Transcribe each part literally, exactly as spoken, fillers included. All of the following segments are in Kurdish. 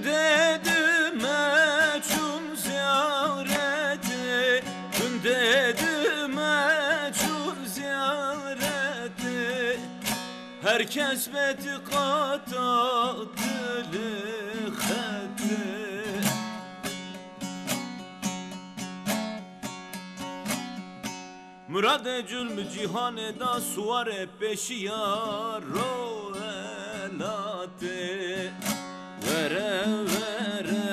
Dedime çûm ziyaretê, dun dedime çûm ziyaretê. Her kes betiqata dili xetê. Muradê culm cîhanê da suwarê pêşiya ro welatê. Were were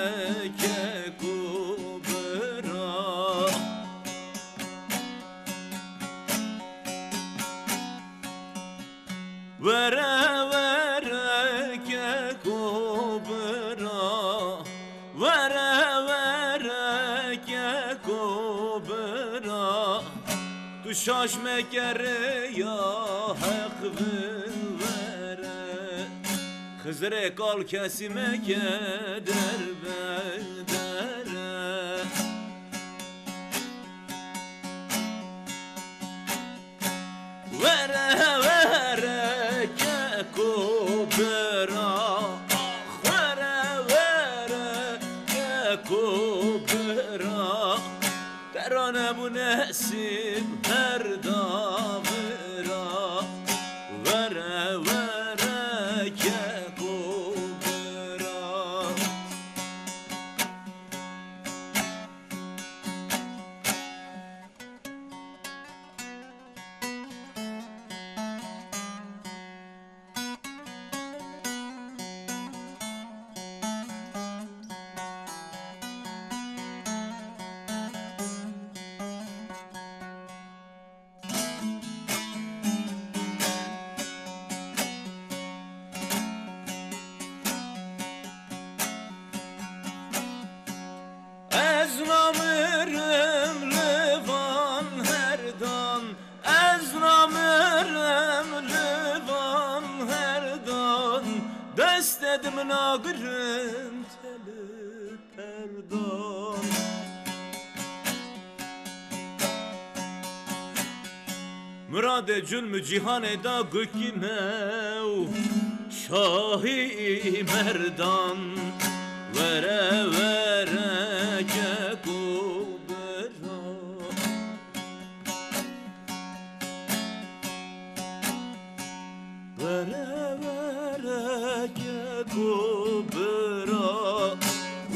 keko bira. Were were keko bira. Were were keko bira. Tu şaş mekere ya heq vin were. Xizirê kal kesî meke derbedere. Were were keko bira, ax were were keko bira. Terane bû nesîb her davira. Were were keko bira. Ez namirim li van herdan, ez namirim li van herdan, destê di min nagirin telê perdan. Muradê culm cîhanê da gukî me û şahî merdan. Were were keko bira. Were were keko bira.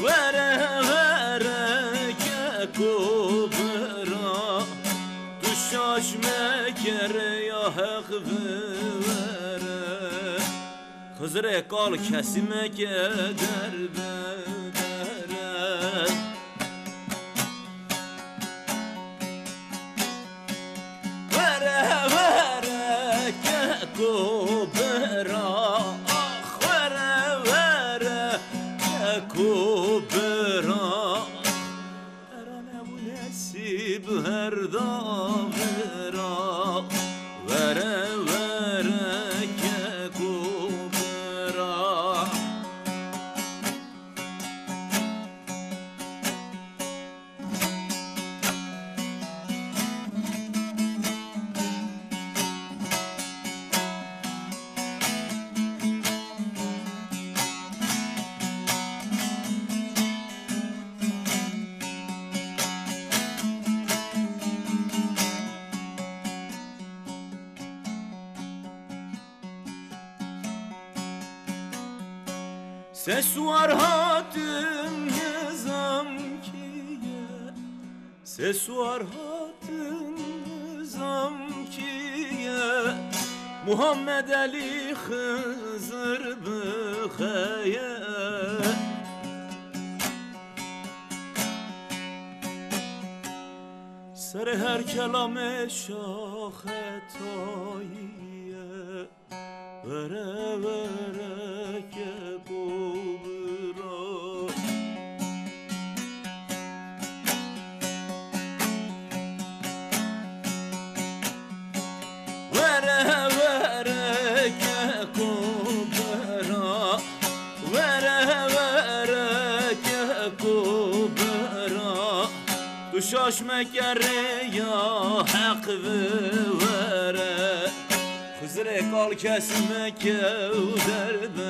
Were were keko bira. Tu şaş mekere ya heq vin were. Xizirê kal kesî meke derbedere. Were were keko bira, ax were were keko bira. Terane bû nesîb her davira. Were were keko bira. Seswar hatim nizamkiye, seswar hatim nizamkiye, Muhammed Elî Xizir bixeye. Serê her kelamê şaxetayiye. Were were keko bira. Were were keko bira. Were were keko bira. Tu şaş mekere ya heq vin were. Xizirê kal kesî meke û derbedere.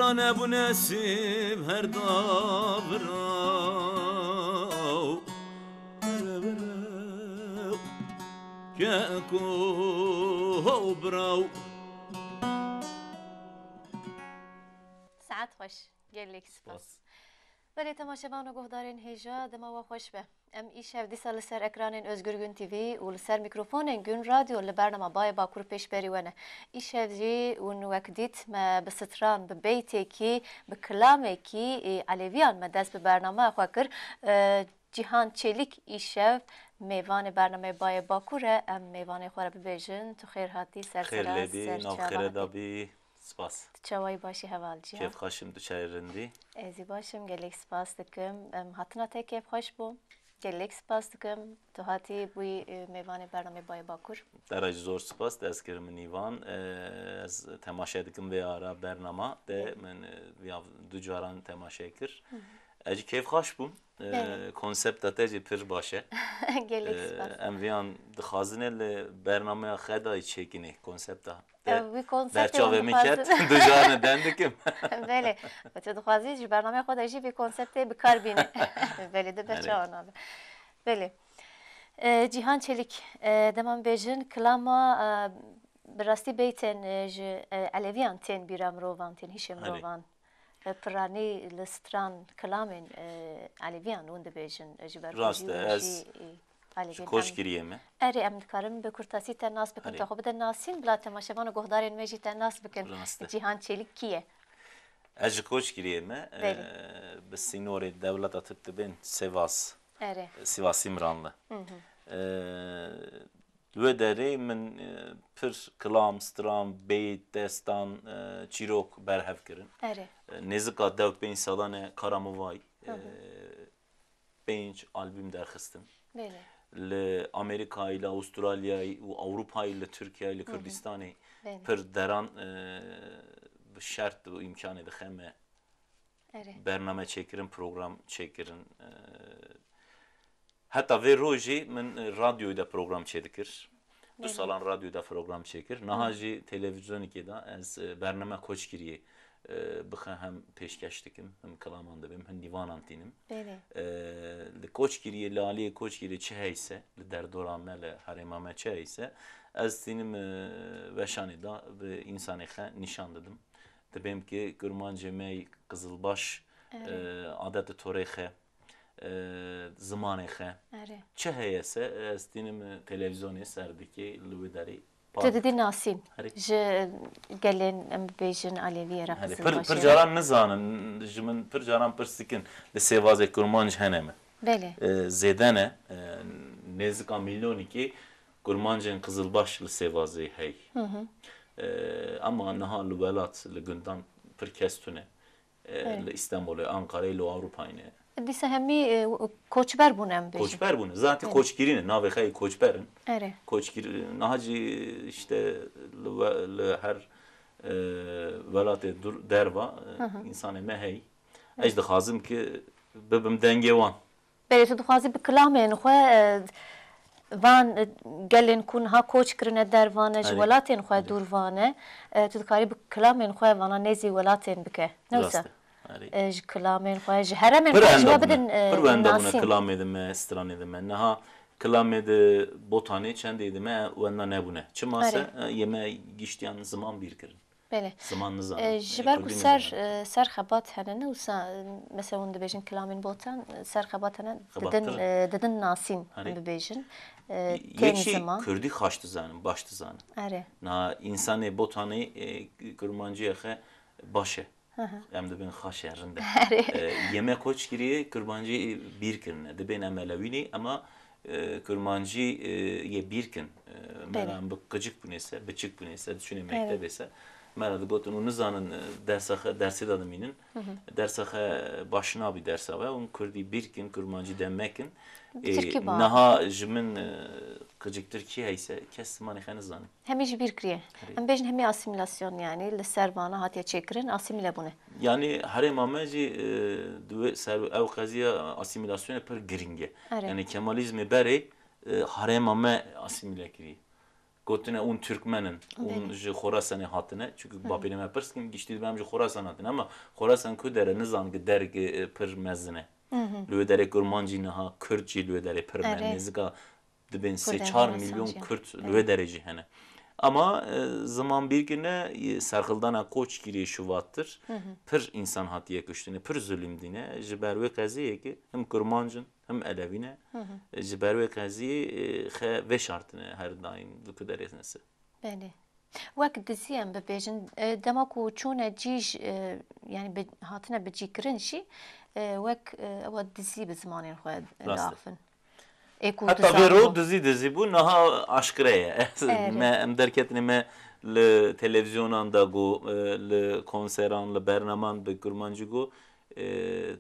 Nebû nesîb her daviraw. Vere vere. Keko ho biraw. Saet xweş. Gelek spas. Spas. Belê temaşevan û guhdarên hêja, dema we xweş be. Em îşev dîsa li ser ekranên Özgürgün T V û li ser mîkrofonên Gün Radyo li bernama Bayê Bakur pêşberî we ne. Îşev jî hûn wek dît me bi stran, bi beytêkî, bi kilamekî, ê, Eleviyan me dest bi bernameya xwe kir. E, Cîhan Çelîk îşev mêvanê bernameyê Bayê Bakur e. Em mêvanê xwe re bibêjin, tu xêr hatî, ser Xêr sera, lê bî, ser nav çava xêre hatî. Da bî. Spas. Tu çawayî, başî heval Cîhan? Kêfxweş im, tu çayê rindî? Ez ê baş im, gelek spas dikim. Em, hatina te kêfxweş bû. Gelek spas dikim. Tu hatî bûyî, e, mêvanê bernameyê Bayê Bakur. Te re jî zor spas, dest kir min îvan. E, ez temaşe dikim vê ara bernama de Belê. min, e, viya du caran temaşe kir. Hı hı. Ez jî kêfxweş bûm. E, Belê. Konsepta te jî pir baş e. Gelek E, spas. Em viyan dixwazine li bernameya xwe de çêkinê konsepta. Te Ew, wî konseptê berçavê hûn min kert, dixwazin. Du carne dem dikim. Belê. Tu dixwazî ji bernameya xwe de jî vî konseptê bi kar bînî. Belê, de Erê. Berçawa nabe. Belê. E, Cîhan Çelîk, e, dema em bêjin, kilama, e, bi rastî beytên, e, ji, e, Eleviyan tên bîra mirovan, tên hişê Erê. mirovan. E, piranî li stran kilamên, e, Eleviyan hûn dibêjin, e, ji ber ku Rast jî e, hûn ez jî, e, Alevên ji em Koçgiriyê me. Erê, em dikarin bi kurtasî te nas bikin, Erê. te xwe bide nasîn, bila temaşevan û guhdarên me jî te nas bikin. Rast e. Cîhan Çelîk kî ye? Ez ji Koçgiriyê me, Belê. e, bi sînorê dewleta Tirk dibên Sivas. Erê. Sivasî Miranlı. Hı hı. E, li wê derê min, e, pir kilam, stran, beyt, destan, e, çîrok berhev kirin. Erê. E, nêzika deh pênc salan e kara min vay. Hı hı. E, pênc albûm derxistin. Belê. Li Amerîkayê, li Avustralyayê û Ewropayê, li Tirkiyeyê, li Hı hı. Kurdistanê Belê. pir deran, e, bi şert û îmkanê dixe me Erê. bername çêkirin, program çêkirin. E, heta vê rojê min, e, radyoyê de program çêdikir. Du Belê. salan radyoyê de program çêkir. Niha Hı. jî televîzyonekê de ez, e, bername Koçgiriyê, e, bixe hem pêşkeş dikim, hem kilaman dibêm, hem dîvanan tînim. Belê. E, li Koçgiriyê, li aliyê Koçgiriyê çi heyse, li derdora me, li herêma me çi heyse, ez tînim, e, weşanê de bi însanê xe nîşan didim. Dibêm ki kurmancê me yî qizilbaş, Erê. e, adet û torê xe, e, zimanê xe. Erê. Çi heye se, ez tînim, e, televîzyonê ser dikê, li wê derê Tu didî nasîn. Herê. Ji gelên, em bibêjin, Aleviyê re, Herê. Pir, Qizilbaşê pir re. caran nizanin, ji min pir caran pirs dikin, li Sêvazê kurmanc hene mi? Belê. E, zêde ne, e, nêzika milyonikê kurmancên Qizilbaş li Sêvazê hey. Hı hı. E, ama niha li welat, li gundan pir kes tune. E, Evet. Li Îstanbulê, Ankarayê, li Ewropayê ne. Dîsa hemî, e, koçber bûne, em bêjin. Koçber bûne. Zaten Evet. koçgirî ne. Navê xwe yê koçber in. Erê. Koçgir, niha jî işte li we-, li her, e, welatê dur, derva, e, Hı hı. însanê me hey. Evet. Ez dixwazim ki bibim dengê wan. Belê, tu dixwazî bi kilamên xwe, e, van, e, gelên ku niha koç kirine derva ne, ji Erê. welatên xwe Erê. dûrva ne, e, tu dikarî bi kilamên xwe vana nêzî welatên bike. Ne wisa? Rast e. Erê. E, ji kilamên xwe, ji heremên Pir xwe, ji wenda we bûne. bidin, e, Pir wenda bûne nasîn. Kilamê de me, stranê de me. Niha kilamê de Botanê, çendê de me wenda nebûne. Çima se, Erê. e, yê me giştiyan ziman bîr kirin. Belê. Ziman nizane. E, ji E, ber ku Kurdî ser, nizane. e, ser xebat hene, ne wisa, e, mesela hûn dibêjin kilamên Botan, e, ser xebat hene, Xebat didin, kirin. e, didin nasîn Herê. bibêjin. E, Yek tên jî ziman. Kurdî xaş dizanin, baş dizanin. Erê. Na, însanê Botanê, e, kurmanciyê xe baş e. Hı hı. Em dibên xaş e, rind e. Erê. E, yê me koç kiriye, kurmancî bîr kirine. Dibên em elewînî, ema, e, kurmancî, e, yê bîr kin. E, me Belê. re em bi qicik bûnê se, biçik bûnê se, diçûnê Evet. mektebê se. Me re digotin û nizanin, e, dersa xe, dersê de dimînin. Hı hı. Dersa xe baş nabî dersa we. Hûn kurdî bîr kin, kurmancî dem mekin. Bi E, tirkî ba. niha ji min, e, qiciktir kî heyse, kes zimanê xe nizane. Hemî ji bîr kiriye. Herê. Em bêjin hemî asîmîlasyon, yanî li ser vana hatiye çêkirin, asîmîle bûne. Yanî herêma me jî, e, di wê ser ew qeziya asîmîlasyonê pir girîng e. Erê. Yanî Kemalîzmê berê, e, herêma me asîmîle kiriye. Gotine, hûn Türkmen in, hûn Belê. ji Xorasanê hatine. Çünkü Hı hı. bapêrê me pirs kirin, giştî dibe em ji Xorasan hatine. Ama Xorasan ku dere, nizan ki derg, e, pir mezin e. Hı hı. Li wê derê Kurmancî niha, Kurd jî li wê derê pir me. Erê. Nêzika dibên sê Kurd çar en milyon Kurd li Belê. wê derê jî hene. Ama, e, ziman bîr kirine, e, serxildana Koçgirî şuvattir. Hı hı. Pir însan hatiye kuştine, pir zulüm dîne. Ji ber wê qeziyê ki him Kurmanc in, him Elewî ne. Hı hı. E, ji ber wê qeziyê, e, xe veşartine her daîm li ku derê nese. Belê. Wek dizî em bibêjin, e, dema ku çûne cî j-, e, yani bi, hatine bicîkirin jî, e, wek, e, ewa dizî bi zimanên xwe Rast e. diaxivin. Ê ku Heta vê ro dizanibû. dizî dizî bû, niha aşkire ye. Erê. Me, em derketine me li televîzyonan de got, e, li konseran, li bernaman bi kurmancî got, e,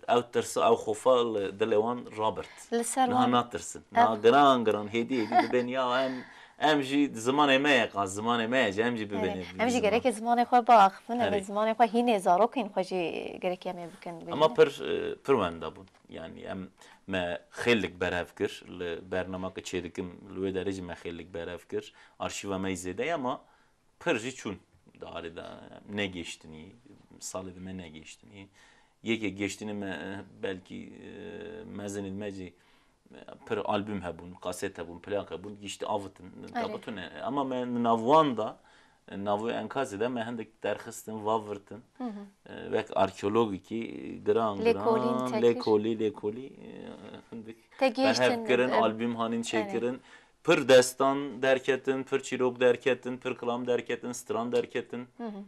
ew tirsa, ew xofa li dilê wan rabirt. Li ser Niha wan natirsin. Ev Niha giran giran, hêdî hêdî dibên ya em, em jî zimanê me ye, qas zimanê me ye, em jî Erê. bibêne. Em jî ziman. gerekê zimanê xwe biaxivin, Erê. zimanê xwe hînê zarokên xwe jî gerekê em ê bikin. Ama bibînin. pir, e, pir wenda bûn. Yani em, me xêlik berev kir, li bernama ke çêdikim, li wê derê jî me xêlik berev kir. Arşîva me yî zêde ye ama pir jî çûn. Di arê de negihiştinî, salê di me negihiştinî. Yekê gihiştinî me, belkî, e, mezinî me jî, e, pir albûm hebûn, kaset hebûn, plak hebûn, gihiştî avitin. Erê. Tabi tune. Ama me navwan da, navê enkazê de me hindik derxistin, vavirtin. Hı hı. E, wek arkeologikî giran Lêkolîn giran, te kir. lêkolî, lêkolî, e, hindik Te berhev gihiştin, kirin, e, albûm hanîn erê. çêkirin. Pir destan derketin, pir çîrok derketin, pir kilam derketin, stran derketin. Hı hı.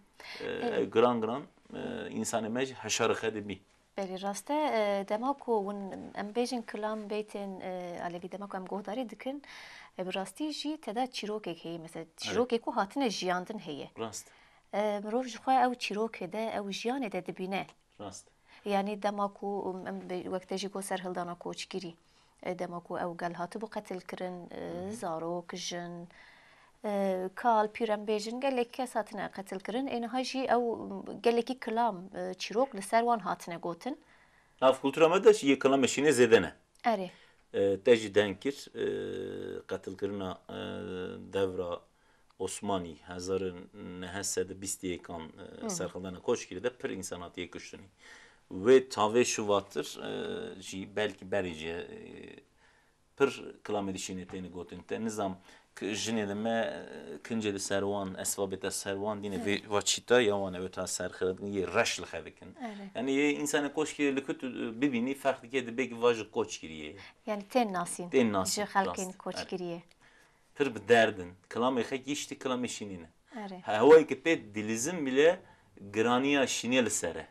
E, E, ew giran giran, e, însanê me jî heşarê xwe dibî. Belê rast e, e, dema ku hûn, em bêjin kilam, beytên, e, Elewî, dema ku em guhdarî dikin, e, bi rastî jî te de çîrokek heye, mesela Erê. çîrokê ku hatine jiyandin heye. Rast. E, mirov ji xwe ew çîrokê de, ew jiyanê de dibîne. Rast. Yanî dema ku, em, em, wek te jî got serhildana koçgirî, e, dema ku ew gel hatibû qetilkirin, e, Hı hı. zarok, jin, e, kal, pîr em bêjin, gelek kes hatine qetilkirin. Ê niha jî ew, gelekî kilam, e, çîrok li ser wan hatine gotin. Nav kultura me de jî yê kilamê şînê zêde ne. Erê. E, te jî deng kir, e, qetilkirina, e, devra Osmanî, hezar û neh sed û bîst û yekan, e, Hı hı. serxildana Koçgirî de pir însan hatiye kuştinî. Wê tavê şuvatir, e, jî belkî berê jî, e, pir kilamê di şînê têne gotin. Te nizam ki jinê de me, e, kincê de ser wan, esbabê te ser wan dîne Hı. vê va çîta ya wan ew ta serxildin yê reş li xe dikin. Erê. Yani yê însanê Koçgirî li ku tu, e, bibînî ferq dike dibê ki va ji Koçgiriyê ye. Yani tên nasîn Tên nasîn, ji xelkên rast. Erê. Koçgiriyê. Pir bi derd in. Kilamê xwe gihiştî kilamê şînê ne. Erê. He, hewayê ke pê dilîzin bile giraniya şînê li ser e.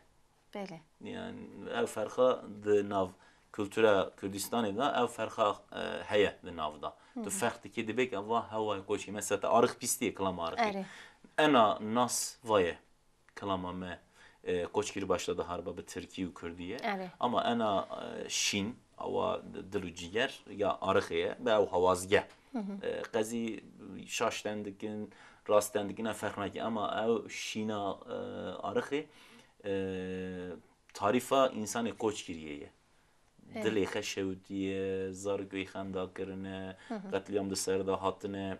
Belê. Yani ev ferqa di nav kultura Kurdistanê de ev ferqa, e, heye di nav de. Hı hı. Tu ferq dikê dibê ke va hewayê koçî. Mesela te arix pîstiyê, kilama arixê. Erê. Ena nas vaye. Kilama me, e, Koçgirî başta dihariba bi tirkî û kurdî ye. Erê. Ama ena, e, şîn, awa dil û ciger ya arixê ye, bi ew hawazgeh. Hı hı. E, qezî şaş ten dikin, rast ten dikin, ev ferq nake. Ama ew şîna, e, arixê, e, tarîfa însanê Koçgiriyê ye. He. Dilê xwe şewitiye, zarokê wî xemda kirine, Hı hı. qetlîam di ser de hatine.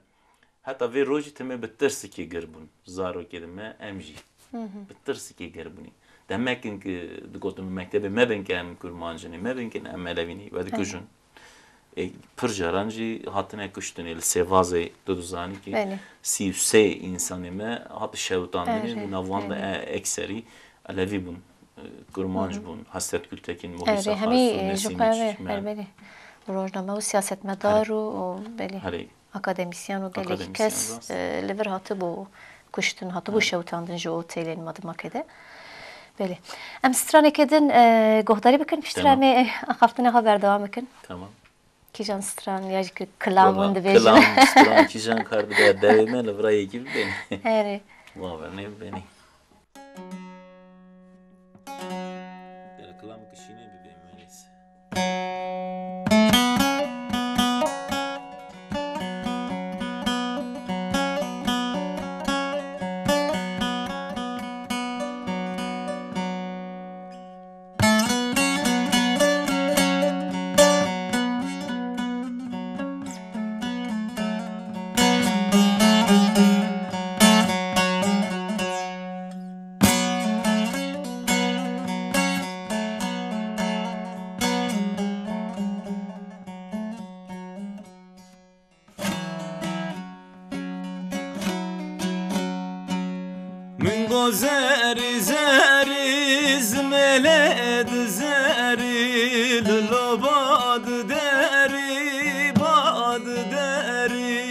Heta vê rojî timê bi tirsikê gir bûn. Zarokê di me, em jî Hı hı. bi tirsikê gir bûnî. Demek in ki digotin mektebê me bin ke em kurmancin ê, me bin ke em elewîn ê, we He. dikujin. Ê, pir caran jî hatine kuştinê li Sêvazê, tu dizanî ki Belê. sî û sê însanê me hati şewitandinê, Erê, di nav wan de erê. e, ekserî elewî bûn, e, kurmanc Hı hı. bûn, Hasret Gültekin, Muhî Erê, Sakar, hemî, Sune e, ji xwe Simiç, ve, me. her belê. Rojname û siyasetmedar Herê. û, û belê. Herê. Akademisyen û gelekî Akademisyen, kes, rast. e, li vir hatibû kuştin, hatibû Herê. şewitandin ji otelên Madimake de. Belê. Em straneke din, e, guhdarî bikin, piştre Tamam. em ê, e, axaftina xwe berdewam bikin. Tamam. Kîjan stran ya jî ki kilam Valla, hûn dibêjin. kilam, stran, kîjan kar bide, dewê me li vira yekî bibêne. Erê. Bawer nê bibêne. Dere kilam kişînê bibê melîs. Zerî, zerî, zimêlê di zerî, lilo bad derî, bad derî.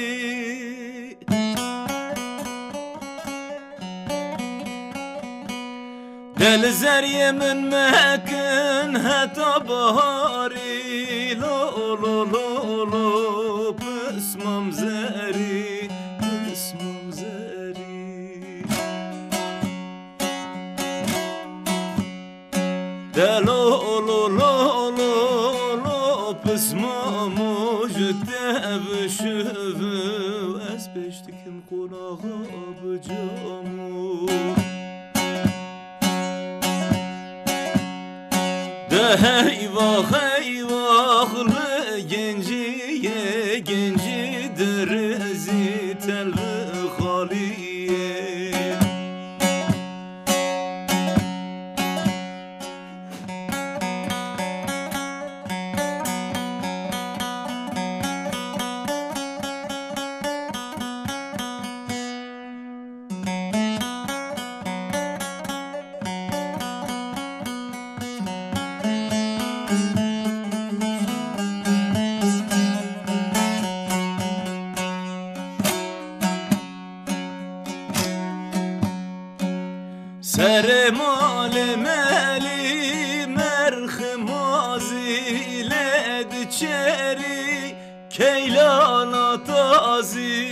De li zeriyê min mekin heta baharî, lo, lo, lo, lo, pismam zerî, pismam zerî. De lo, lo, lo, lo, lo, pismamo ji te bişiv, ez pêş dikim qonaxa bi camo. De heyvax, heyvax li genciyê, gencî dirizî telvi xaliyê. Serê malê melî merxi mazî lê diçerî keylana tazî.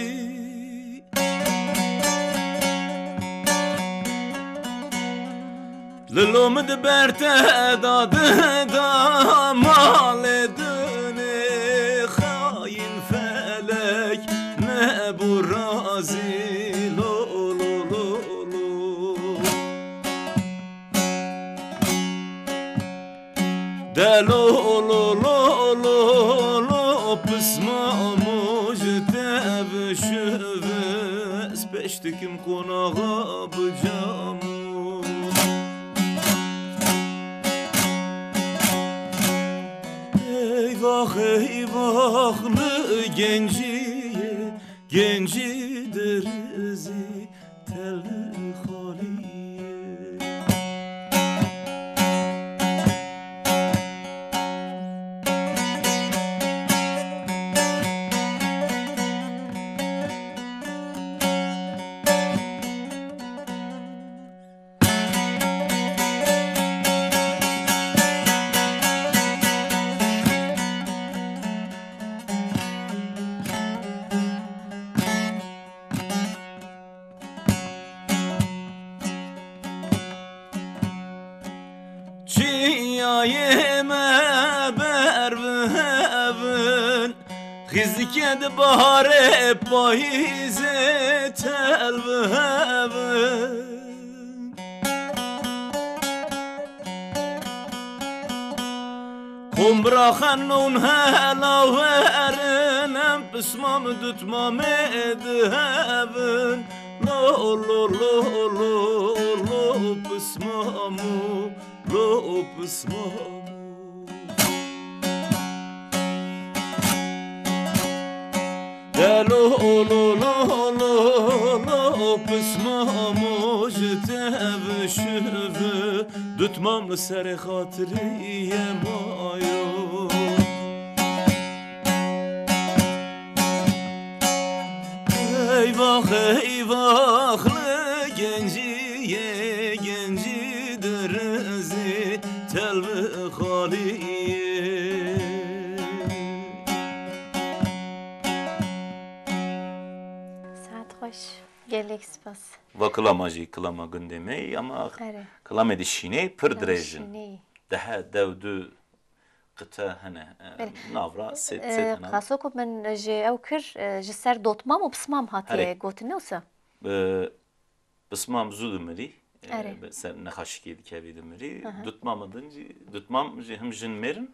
Lilo min di ber te da, di da malê dinê, xayîn felek nebû razî. Lo, lo, lo, lo. De lo, lo, lo, lo, lo, pismamo ji te bişiv, ez pêş dikim qonaxa bi camo. Eyvax, eyvax li genciyê, gencî dirizî telvê xaliyê. Çiyayê me ber bi hevin, xîzike di baharê payîzê tel bi hevin. Qombira xenon helawerin, em pismam dutmamê dihevin. Lo, lo, lo, lo, lo, pismamo, lo, pismamo. De lo, lo, lo, lo, lo, pismamo ji te bişivi, dutmam li serê xatirê ye mayo. Eyvax, eyvax li genciyê, gencî dirizî telvi xaliyê. Saet xweş. Gelek spas. Va kilama jî kilama gundê me yî, ama Erê. kilamê di şînê pir Kilama dirêj in. şînê yî. Dehe, dew du qite hene, e, Belê. navra sê, E, sê tane. Qaso ku min ji ew kir, e, ji ser dotmam û pismam hatiye Erê. gotin, ne wisa? E, Pismam zû dimirî. E, Erê. bi ser nexaşikê dikevî dimirî. Aha. Dutmama din jî, dutmam jî him jin mêr in,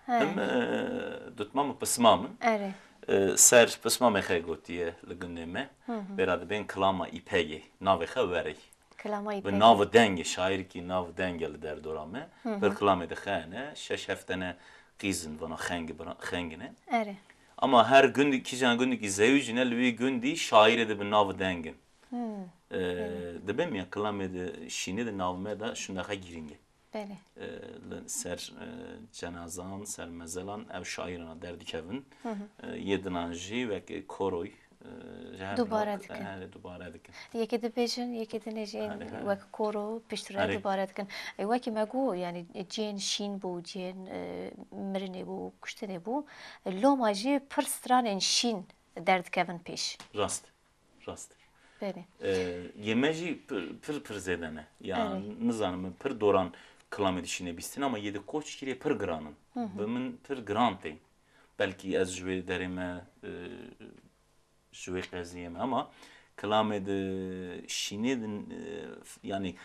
He. him, e, dutmam û pismam in. Erê. E, ser pismamê xe gotiye li gundê me. Hı hı. Bêra dibên kilama îpegê. Navê xe werê. Kilama Bi îpegê. nav dengê, şaîrkî nav dengê li derdora me. Hı hı. Pir kilamê dixene, şeş heft tane qîz in, vana xeng bira-, xeng ne. Erê. Ama her gundî, kîjan gundikî zewî jî ne, li wî gundî şaîrê de bi nav deng in. Hmm. E, Belê. Dibêm ya kilamê de şînê de nav me de şundaxa girîng e. Belê. E, li ser, e, cenazan, ser mezelan ev şaîrana derdikevin. Hı hı. E, yê dinan jî wek koroy, e, ji her Dubare nav, dikin. Herê dubare dikin. Yekê dibêjin, yekê dinê jî Herê, herê. Wek koro piştre Herê. Dubare dikin. E, wekî me got, yanî cihên şîn bû, cihên, e, mirinê bû, kuştinê bû. E, loma jî pir stranên şîn derdikevin pêş. Rast. Rast. Belê. Ee, yê me jî pir, pir, pir zêde ne. Ya Erê. Nizanim, min pir doran kilamê dişîne bîstin ama yê di Koçkirê pir giran in. Hı hı. Bi min pir giran tê. Belkî ez ji wê derê me, e, ji wê qeziyê me ama kilamê di şînê din, e, f-, yanî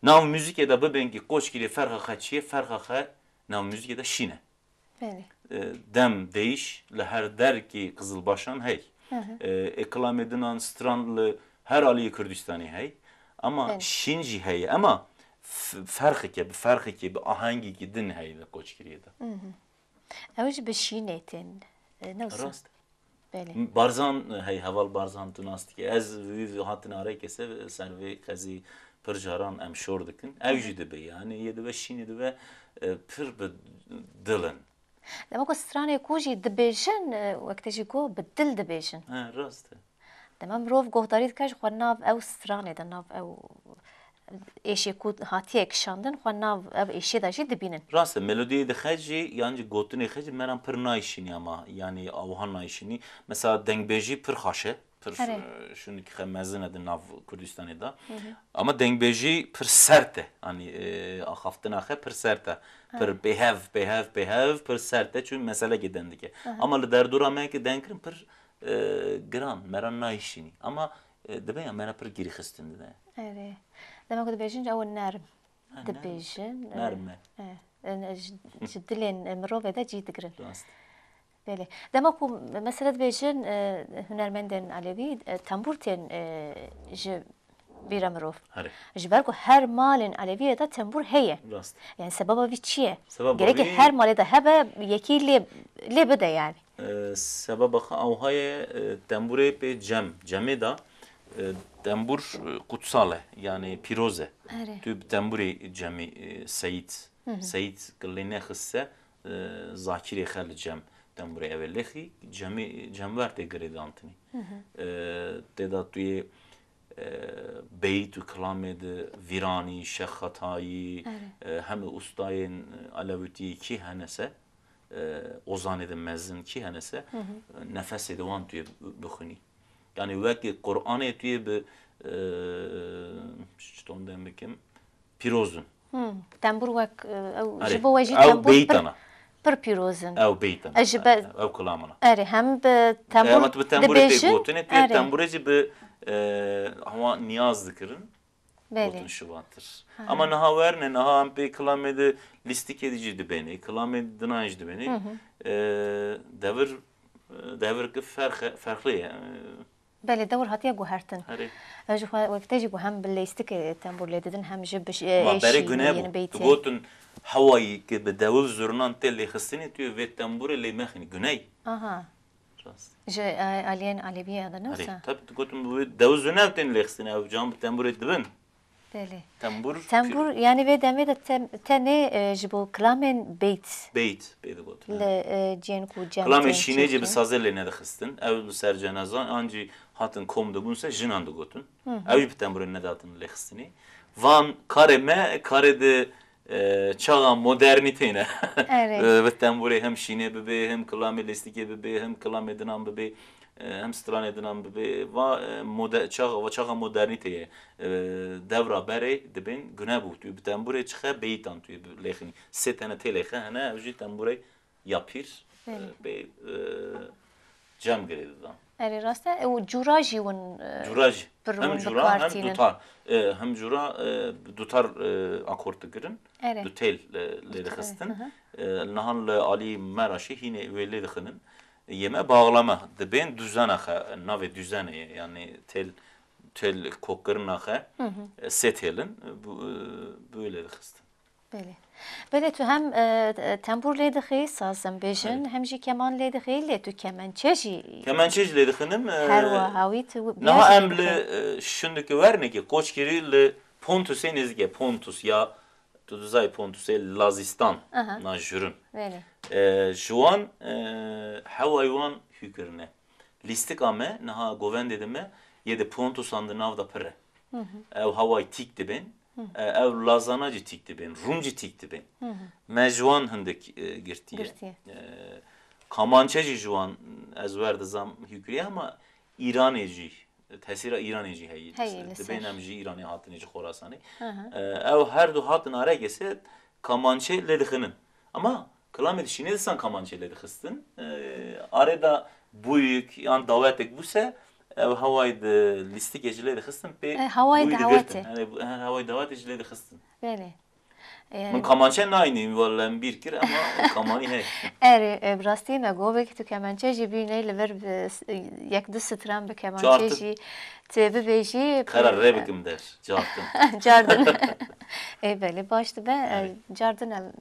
nav muzîkê de bibên ki Koçkirê ferqa xwe çi ye, ferqa xwe nav muzîkê de şîn e. Belê. E, dem, deyiş li her derkê Qizilbaşan hey. Hı hı. E, ê kilamê dinan stran li her aliyê Kurdistanê hey. Ama Belê. Şîn jî heye. Ama f-, ferqeke, bi ferqeke, bi ahengekî din heye li Koçkiriyê de. Hı hı. Ew jî bi şînê tên, e, ne wisa? Rast. Belê. Barzan, hey, heval Barzan tu nas dike. Ez wî hatin arê kese ser vê qezî pir caran em şor dikin. Ew Hı hı. Jî dibe, yani yê dibe şînê dibe, e, pir bi dil in. Dema ku stranê ku jî dibêjin, e, wek te jî got, bi dil dibêjin. He, rast e. Dema mirov guhdarî dike ji xwe nav ew stranê de, nav ew êşê ku hatiye kişandin, xwe nav ev êşê de jî dibînin. Rast e, melodiyê dixe jî, yan jî gotinê xe jî me re pir nayşînî ama, yanî awha nayşînî. Mesela dengbêjî pir xweş e, pir, Erê. E, şûnikî xe mezin e di nav Kurdistanê de. Hı hı. Ama dengbêjî pir sert e, yanî, e, axaftina xe pir sert e. Pir Ha. Pêhev, pêhev, pêhev, pir sert e, çun meselekê deng dike. Aha. Ama li derdora me ki deng kirin pir, e, giran, me re nayşînî. Ama, e, dibe ya me re pir girîxistin dide. Erê. Dema ku dibêjin, ew nerm Ha, nerm. Dibêjin. E, Nerm e. E, e, ji, ji dilên, e, mirovê de cî digirin. Rast. Belê. Dema ku mesela dibêjin, e, hunermendên Elewî, e, tembûr tên, e, ji bîra mirov. Herê. Ji ber ku her malên Elewiyê de tembûr heye. Rast. Yani sebeba vî çi ye? Sebeba Gerek vî her malê de hebe, yekî lê, lê bide yani. E, sebeba xwe awha ye, e, tembûrê pê cem, cemê de, e, tembûr, e, kutsal e, yani pîroz e. Erê. Tu bi tembûrê cemê, e, seyîd, Hı hı. Seyîd ki lê nexiste, e, zakirê xe li cem tembûrê ev ê lêxî, cemê, cemver tê girêdantinî. Hı hı. E, tê de tu yê, e, beyt û kilamê di vîranî, şexatayî, Erê. E, hem ustayên, e, Elewîtî kî hene se, e, ozanê de mezin kî hene se, Hı hı. E, nefesê de wan tu yê bi-, bixwînî. Yani wekî Qur'anê tu yê bi, e, çiton dem bikim, pîroz in. Hmm, tembûr wek, e, ew Erê, ji bo we jî ew tembûr pir, beytana. Pir pîroz in. Ew beytana. Ez ji be- Ew kilamana. Erê, hem bi tembûr Ama tu bi tembûrê pê dibêjin, gotinê, tu yê erê. Tembûrê jî bi, e, hawa niyaz dikirin. Belê. Gotin şivatir. Ha. Ama niha werne, niha em pê kilamê de lîstikê de jî dibênê, kilamê dinan jî dibênê. Hı hı. E, devir, e, devir ki ferqe-, ferqli ye. Belê, dewr hatiye guhertin. Erê. Ew ji xwe wek te jî got, hem bi lêstikê tembûr lê didin, hem jî bi ş-, Ma berê êşî gune yên bû. Beytê. Tu gotin hewayî ki bi dewil zurnan tê lêxistinê, tu yê vê tembûrê lê mexînî. Guney. Aha. Rast. Ji, e, aliyên Elewî ya de ne Erê. Wisa? Tabii, tu gotin bi dewil zurna ew tên lêxistinê, ew can bi tembûrê dibin. Belê. Tembûr Tembûr, pîr- yani vê demê de tem-, tenê, e, ji bo kilamên beyt. Beyt, beyt digotin, Li, ha. E, cihên ku cem Kilamê tên şînê jî bi çêkin. Sazê lê nedixistin. Ew li ser cenazan an jî hatin kom dibûn se jinan digotin. Hı hı. Ew jî bi tembûrê nedatin lêxistinê. Van karê me, karê di, e, çaxa modernîtê ne. Erê. E, bi tembûrê hem şînê bibe, hem kilamê lêstikê bibe, hem kilamê dinan bibe. E, hem stranê dinan bibe, va, e, mode-, çaxa, va çaxa modernîtê ye. E, devra berê dibên gune bû. Tu bi tembûrê çixe beytan tu bi lêxinî. Sê tene tê lêxe hene, ev jî tembûrê ya pîr, e, Belê. Pê, e, cem girê didan. Erê, rast e. E, û cûra jî win, e, Cûra jî. Pir Hem win bi cûra, kar hem tînin. Dutar. E, hem cûra, e, dutar, e, akord dikirin. Erê. Du têl, e, lê dixistin. Hı hı. E, nihan li alî me re jî hînê wê lê dixinin. Yê me bağlama dibên duzena xe, navê duzene ye. Yani têl, têl kokkirina xe, Hı hı. E, sê têl in, e, bu, e, bu lê dixistin. Belê. Belê, tu hem, e, tembûr lê dixî, saz em bêjin, Belê. hem jî keman lê dixî, lê tu kemençe jî Kemençe jî lê dixinim. E, her wiha wî tu niha em li, e, şindikî wernekî Qoçgirî li Pontusê nêzîk e. Pontus ya, tu dizayî Pontusê Lazîstan, Aha. na jûrin. Belê. E, ji wan, e, hewayî wan hûkirine. Lîstika me, niha govendê de me, yê di Pontusan di nav de pir e. Ew hawayî tîk dibên, e, ew lazana jî tîk dibên, rûn jî tîk dibên. Me ji wan hindik, e, girtiye. Girtiye. E, Kamançe jî ji wan, ez wer dizam hûkiriye, ama Îranê jî, tesîra Îranê jî heye. Heye, li ser. Dibên em ji Îranê hatinê, ji Xorasanê. E, ew her du hatin aregese Kamançe lê dixinin. Ama kilamê dişînê disan Kamançe lê dixistin. E, arê da bûyik yan dawetek bûse, ew hawayî di lîstikê jî lê dixistin, pê E, hawayî bûyî dawetê. digirtin. Yanî, bu- he, hawayî dawetê jî lê dixistin. Belê. E, Min Kamançe nayînî, wele min bîr kir, ama Kamanî heye. Erê, e, bi rastî me got, wekî tu kemençe jî bîney li vir bi s- yek du stran bi kemançe Çartin. jî tu bibêjî. Qera rê bikim der, cartin. Cardin. Ê belê, baş dibe, e, Erê. cardin em.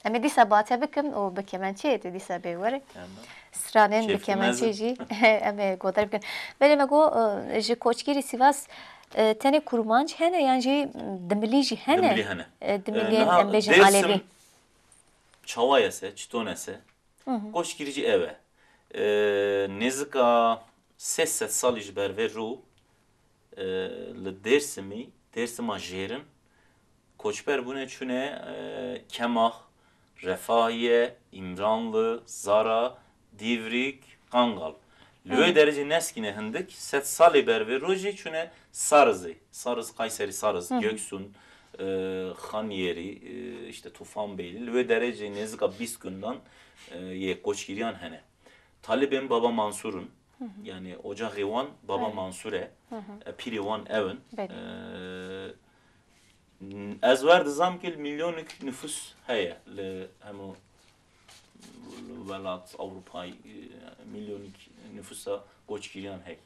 Em ê dîsa bate bikim û bi kemençeyê tu dîsa bê were. Yanî. Stranên bi Kêfkî kemençê mezin. jî em ê godar bikin. Belê me got, e, ji koçgirî Sivas, e, tenê kurmanc hene yan jî dimilî jî hene? Dimilî hene. E, E, dimiliyên niha em bêjin Dêrsim alevî. Çawa ye se, çiton e se? Koçgirî jî ev e. E, nêzika sê sed salî ji ber vê rû, e, li Dêrsimî, Dêrsima jêrin, koçber bûne çûne, e, Kemax, Refahiye, Îmranlı, Zara, Dîvrîk, Qangal. Li wê derecê neskîne hindik, sed salê ber vê rojê çûne Sarizê. Sariz, Kayserî Sariz, Göksun, e, Xanyerî, e, işte Tufanbeyli. Li wê derecê nêzika bîst gundan, e, yê koçgiriyan hene. Talibên Baba Mansur in. Yanî ocaxê wan Baba Mansur e. E, pîrê wan ew in. Belê. E, ez wer dizam ki milyonik nifus heye li hemû welat Ewropayî, e, milyonik nifusa koçgiriyan heye.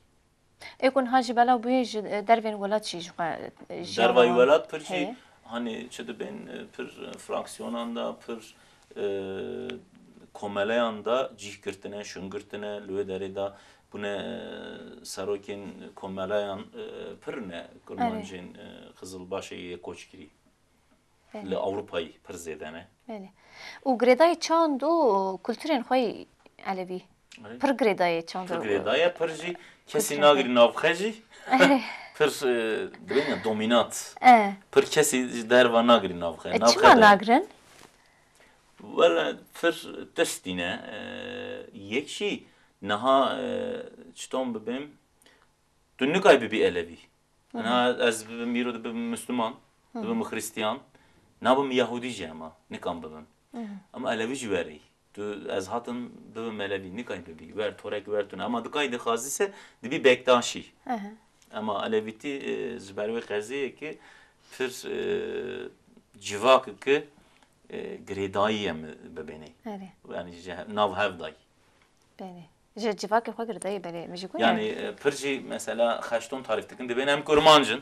Ê ku niha ji belav bûyê ji, e, dervên welat jî ji xwe, e, jiyana Dervayî wan welat pir jî heye. Hani çi dibên, e, pir, e, fraksiyonan da, pir, e, komeleyan da cîh girtine, şûn girtine, li wê derê de bûne, e, serokên komeleyan, e, pir ne kurmancên, e, Qizilbaşê yê koçgirî. Belê. Li Ewropayî pir zêde ne. Belê. Û girêdayî çand û kulturên xwe yî Elevî. Erê. Pir girêdayî çand û Pir girêdayî, pir jî kesî kulturên xwe. Nagirî navxe jî. Erê. Pir, e, dibên ya dominat. E. Pir kesî ji derva nagirî navxe. E, navxe çima de. Nagirin? Wele pir testî ne. E, yek jî niha, e, çiton bibêm, tu nikay bibî Elevî. Niha ez bibim îro dibim Misliman, dibim Xristiyan, nabim Yahudî jî hema, nikan bibim. Ama Elewî jî werê. Tu ez hatim bibim Elewî, nikay bibî. Wer torek wer tune. Ama dikay dixwazî se dibî Bektaşî. Ama Elewîtî, e, ji ber wê qeziyê ki pir, e, civak ki, e, girêdayî ye mi bibênê. Erê. Yani ji he- nav hev dayî. Belê. Ji civakê xwe girêdayî belê. Mi jî got Yanî, yani. E, pir jî mesela xeşton tarîf dikin. Dibên em kurmanc in.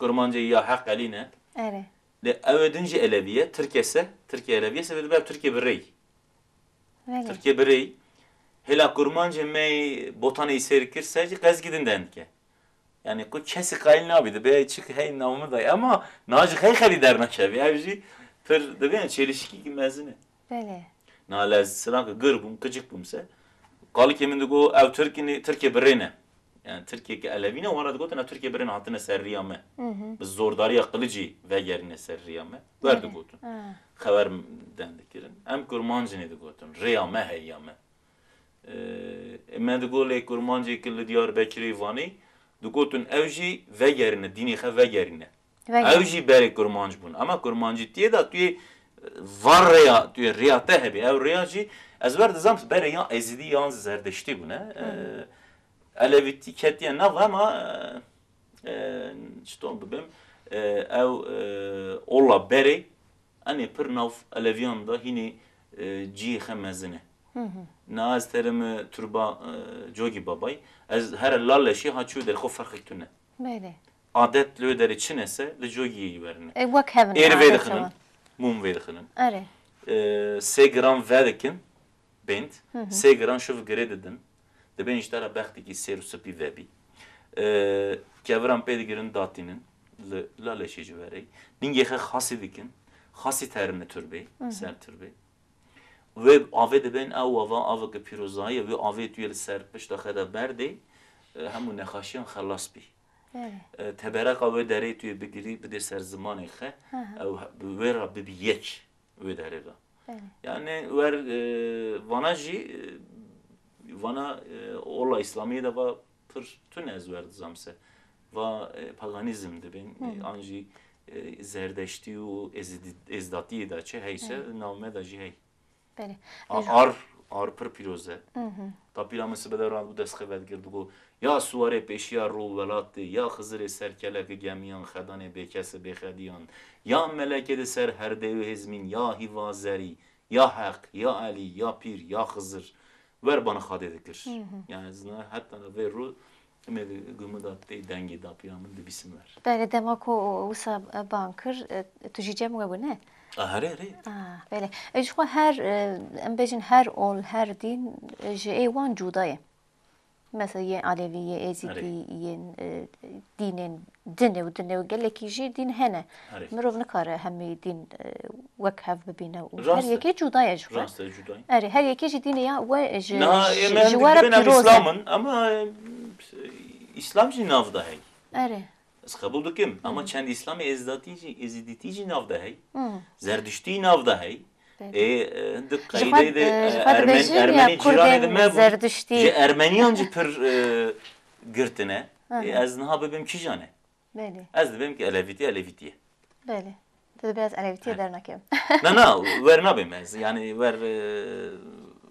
Kurmancê ya heqelî ne. Erê. Lê ew ê din jî Elevî ye. Tirke se, Tirkê Elevî ye. Sebê dibe Tirkê bi rêy. Belê. Tirkê bi rêy. Hêla kurmancê me botanê sêr kir se jî qezgî din dendike. Yani ku kesî qayîl nabî, dibe çik hey navmi dayî. Ama niha jî xey xelî dernakevî. Ev jî pir dibe yani çelişkî mezin e. Belê. Na lez siran ki gir bûm, qicik bûm se. Kalikê min digo ew Tirk inî, Tirkê bi rê ne. Yani Tirkê ki Elevî ne, wana digotin ew Tirkê bi rê ne, hatine ser riya me. Bi zordariya qilicî vegerîne ser riya me. Wer digotin. Xewer den dikirin. Em kurmancî ne digotin. Rêya me heya me. E, me digot lê kurmancê ki li Diyarbekirê Vanê digotin ew jî vegerîne, dînê xwe vegerîne. Vegerîne. Ew jî berê kurmanc bûn. Ama kurmancîtiyê de tu yê, e, van rêya, tu yê rêya te hebî. Ew rêya jî ez wer dizam berê yan Ezîdî yan Zerdeştî bûne. E, Elewîtî ketiye nav ama, e, e, çiton bibim, e, ew, e, ola berê, enê pir nav Eleviyan de hînê, e, cihê xe mezin e. Na ez terime turba, e, Cogî Babay. Ez here lal leşî ha çû derê xwe ferqek tune. Belê. Adet li wê derê çi nese, li Cogiyê yî werine. E, wek hev in Êr vê adet dixinin. Hewan. Mûm vêdixinin. Erê. E, sê gram vedikin, bênd. Hı hı. Sê gram şuv girê didin. Dibên ji te re bextekî sêr û spî vebî. E, keviran pê digirin datînin. Li, la leşê ji verê. Ningê xe xasî dikin. Xasî terine turbê, Hı hı. ser turbê. Wê avê dibên ew ava aveke pîrozayê, wê avê tu yê li ser pişta xe de berdê, e, hemû nexaşiyan xelas bî. Belê. E, tebereqa wê derê tu yê bigirî, bidê ser zimanê xe, Hı hı. ew he-, bi wê re bibî yek wê derê de. Belê. Yani wer, e, vana jî, e, vana, e, ola Îslamiyê de va pir tune ez wer dizam se. Va, e, paganîzm dibên, e, Hı. an jî, e, zerdeştî û ezidi-, ezdatiyê de çi heyse, Hı. nav me de jî hey. Belê. A-, Ar, ar pir pîroz e. Hı hı. Tapîra min sibe de rand bû dest xevet gird got, ya suwarê pêşiya rû welatê, ya Xizirê ser kelekê gemiyan, xedanê bêkesê bêxediyan, ya melekê di ser herdê û hêzmîn, ya hîva zerî, ya Heq, ya Elî, ya Pîr, ya Xizir. Wer bana xadê dikir. Hı hı. Yani zina heta na vê rû Em ê di gumida tê dengê dapîra min dibîsim ver. Belê, dema ku wisa ban kir, e, tu jî cem we bû, ne? A, herê, herê. A, belê. E, ji xwe her, e, em bêjin her ol, her dîn, e, ji ê wan cuda ye. Mesela yên Alevî, yê Êzîdî, Herê. yên, e, dînên din û din û gelekî jî dîn hene. Herê. Mirov nikare hemî dîn, e, wek hev bibîne û Rast her e. yekê cuda ye ji xwe. Rast e, cuda ye. Erê, her yekê jî dînê ya we ji, Niha ji, ême ji we re dibên em pîroz e. Îslam in, ama, e, Îslam jî nav de hey. Erê. Ez qebûl dikim, ama Hı. çend Îslamê êzdatî jî, êzîdîtî jî nav de hey. Hı. Zerdiştî nav de hey. Belê. Ê, e, hindik Ji xwe, qeydeyê de, e, ji e, xwe Ermen-, dibêjin ya Ermenî cîranê de Kurdên me bû. Zerdiştî. Ji Ermeniyan jî pir, e, girtine. Hı hı. Ê, ez niha bibim kîjan e? Belê. Ez dibêm ki Elevîtî, Elevîtî ye. Belê. Tu dibê ez Elevîtiyê He. dernakem. Na, na, wer nabêm ez. Yani wer,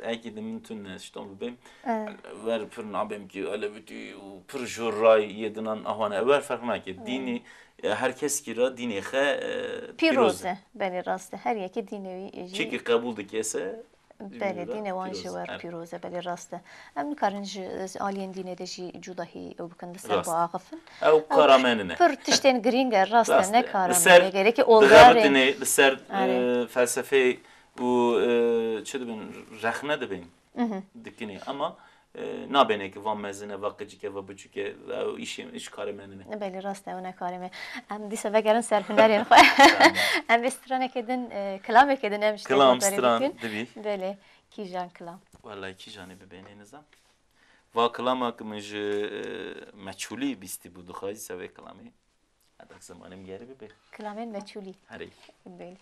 e, ekî di min tune şton bibêm. Evet. Wer pir nabêm ki Elevîtî û pir jor ray yê dinan ahwane. Wer ferq nake. Evet. Dînî, e, her kes ki ra dînê xe, e, Pîroz pîroz e. e. Belê, rast e. Her yekê dînê wî jî Çi ki qebûl dike se, Belê, dînê wan jî wer pîroz e, belê rast e. Em nikarin ji, ji aliyên dînê de jî cudahî ew bikin, li ser Rast. biaxifin. Ew Ew kara me nine. pir tiştên girîng e, rast e, Rast ne e. kara Li me ser ne, gerekê oldarê. dixebitine, li ser, Erê. e, felsefeyê û, e, çi dibin, rexne dibin, Mhm. dikinê. Ama, e, nabêne ki va mezin e, va qicik e, va biçûk e, ew îşê, îş karê me nine. Belê, rast e, ew ne karê me. Em dîsa vegerin ser hunerên xwe. Tamam. Em ê stranekê din, e, kilamekê din em ji te Kilam, guhdarî stran, bikin. dibî. Belê. Kîjan kilam? Wellahî kîjanê bibênê nizam. Va kilama ki min ji, e, meçhûlî bîstî bû, dixwazî se vê kilamê. Hedak zimanê min gerî bibe. Kilamên meçhûlî. Herê. Belê.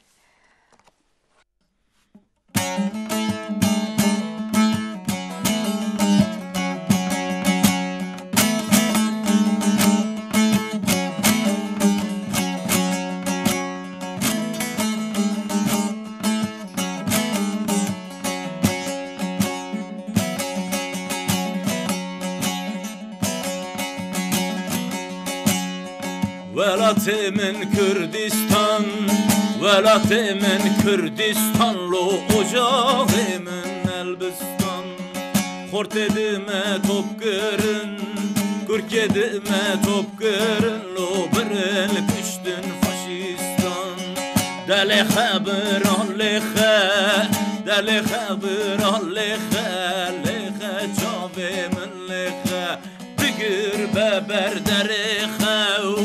Welatê min Kurdistan, welatê min Kurdistan, lo ocaxê min Elbistan. Xortê di me top kirin, Kurkê di me top kirin, lo birin kuştin faşistan. Delê xe bira lê xe, delê xe bira lê xe, lê xe çavê min lê xe. Bigir be ber derê xe û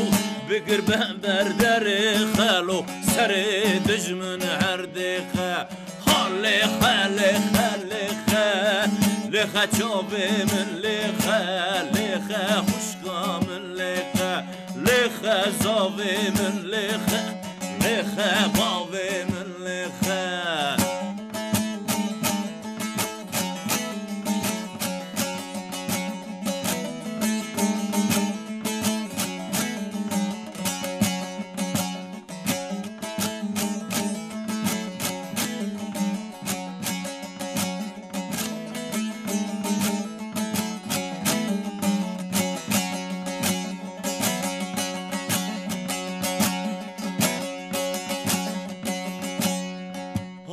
bigir be ber derê xe, lo serê dijmin erdê xe. Ha lê xe, lê xe, lê xe, lê xe çavê min lê xe, lê xe xwişka min lê xe, lê xe zavê min lê xe, lê xe bavê min lê xe.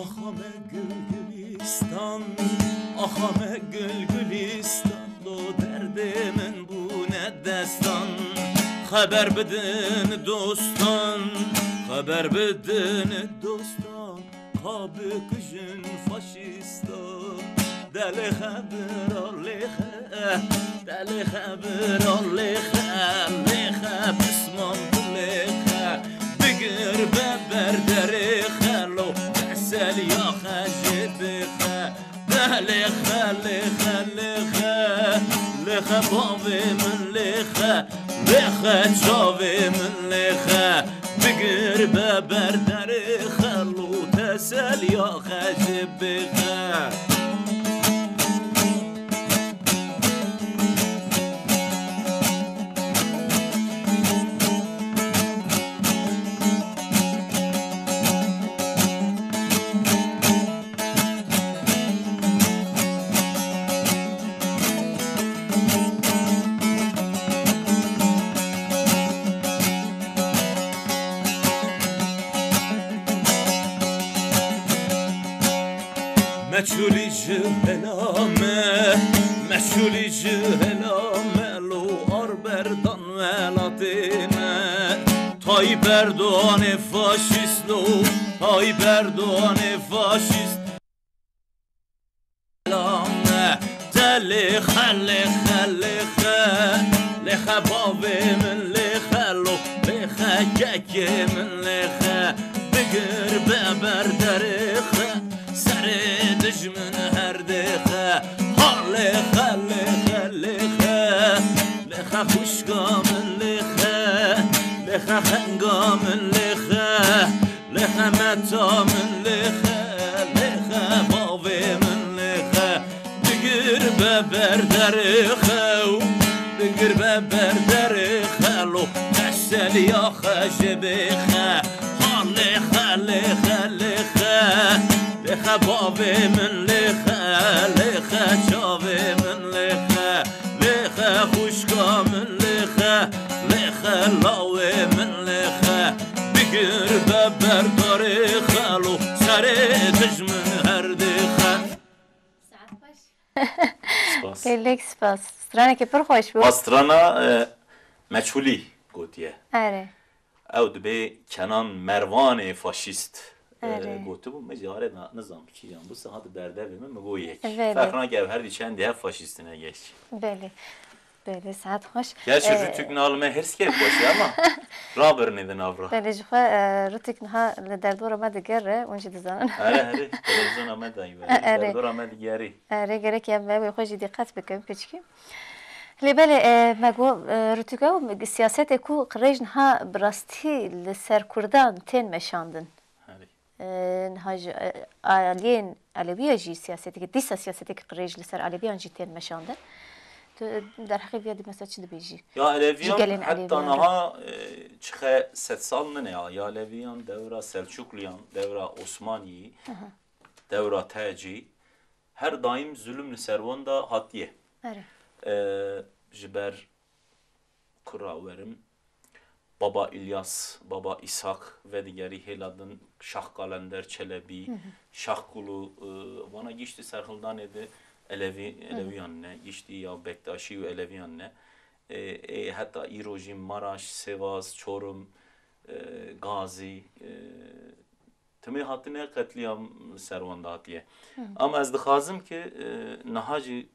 Axa me gul gulîstan, axa me gul gulîstan, lo derdê min bûne destan. Xeber bidin dostan, Xeber bidin dostan, ka bikujin faşîstan. Delê xebira lêxe, delê xebira lêxe, lêxe pismam dilêxe. Bigir be ber derê xelo, teseliya xe jê bêxe. De lêxe, lêxe, lêxe, lêxe bavê min lêxe, lêxe çavê min lêxe. Bigir be ber derê xelo, teseliya xe jê bêxe. Meçhulî ji hela me, meçhulî ji hela me, lo ar berdan welatê me. Tayyip Erdoganê faşîst lo, Tayyip Erdoganê faşîst. Lame, te lêxe, lêxe, lêxe, lêxe bavê min lêxe lo, lêxe kekê min lêxe, bigir be ber derêxe, serê dijmin her dêxe. Ha lêxe, lêxe, lêxe, lêxe xwişka min lêxe, lêxe xenga min lêxe. Lêxe meta min lêxe, lêxe bavê min lêxe. Bigir be ber derêxe û bigir be ber derêxe lo, teseliya xe jê bêxe. Ha lêxe, lêxe, lêxe, lêxe bavê min lêxe, lêxe çavê min lêxe, lêxe xwişka min lêxe, lêxe lawê min lêxe. Bigir be ber derêxe lo, serê dijmin her dêxe. Spas. Gelek spas. Stranekî pir xweş bû. Strana, e, Meçhulî gotiye. Erê. Ew dibê Kenan Mervanê faşîst, e, Erê. gotibû. Me jî arê da, nizam kîjan bû, saet berdevê min, min got yek. Belê. Ferqna ke ev her dî çendî hev faşîst in, e, geç. Belê. Belê, saet xweş. Gerçi Ee, Rûtûk niha li me hêrs kir xweş e, ama rabirine di nav re. Belê, ji xwe, e, Rûtûk niha li derdora me digere, hûn jî dizanin. Erê, erê, televizyona me dayî be. Erê. Derdora me digerî. Erê, gerek em wê xwe jî dîqet bikin, piçkî. Lê belê, e, me got, e, Rûtûk, ew siyasetê ku qirêj niha bi rastî li ser Kurdan tên meşandin. Erê. E, niha ji, e, aliyên Elewiya jî siyaseteke, dîsa siyaseteke qirêj li ser Elewiyan jî tên meşandin. Tu derheqê vê dî mesela çi dibêjî? Ya Elewiyan gelên heta Elewiyan re. Niha, e, çiqe sedsal nine ya. Ya Elewiyan dewra Selçukluyan, dewra Osmaniyî, Aha. dewra te jî her daîm zulm li ser wan de hatiye. Erê. E, ji ber kura werim, Baba İlyas, Baba İshak, vedigerî hêla din Şah Kalender Çelebî, Hı hı. Şah Kulu, e, vana giştî serhildanê de Elevi, Hı hı. Eleviyan ne, giştî ya Bektaşî û Eleviyan ne. E, e, heta îro jî Maraş, Sêvaz, Çorum, e, Gazî, e, timê hatine qetlîam ser wan de hatiye. Hı. Ama ez dixwazim ki, e, niha jî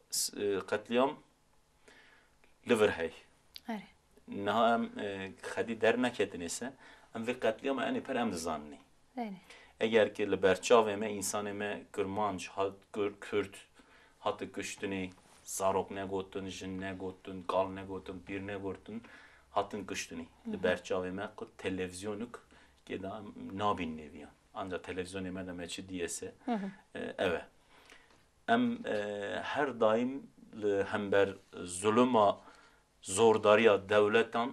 s-, e, qetlîam li vir hey. Erê. Niha em, e, xedî derneketine se, em vê qetlîama enê per em dizaninê. Erê. Eger ki li berçavê me, însanê me Kurmanc, hat, Kur-, Kurd, hati kuştinê, zarok negotin, jin negotin, kal negotin, pîr negotin, hatin kuştinê. Li Hı hı. berçavê me ku televîzyonuk kê da em nabîn nêviyan. Anca televîzyonê me de me çi diyese, Hı hı. e, ev e. Em, e, her daîm li hember zuluma, zordariya dewletan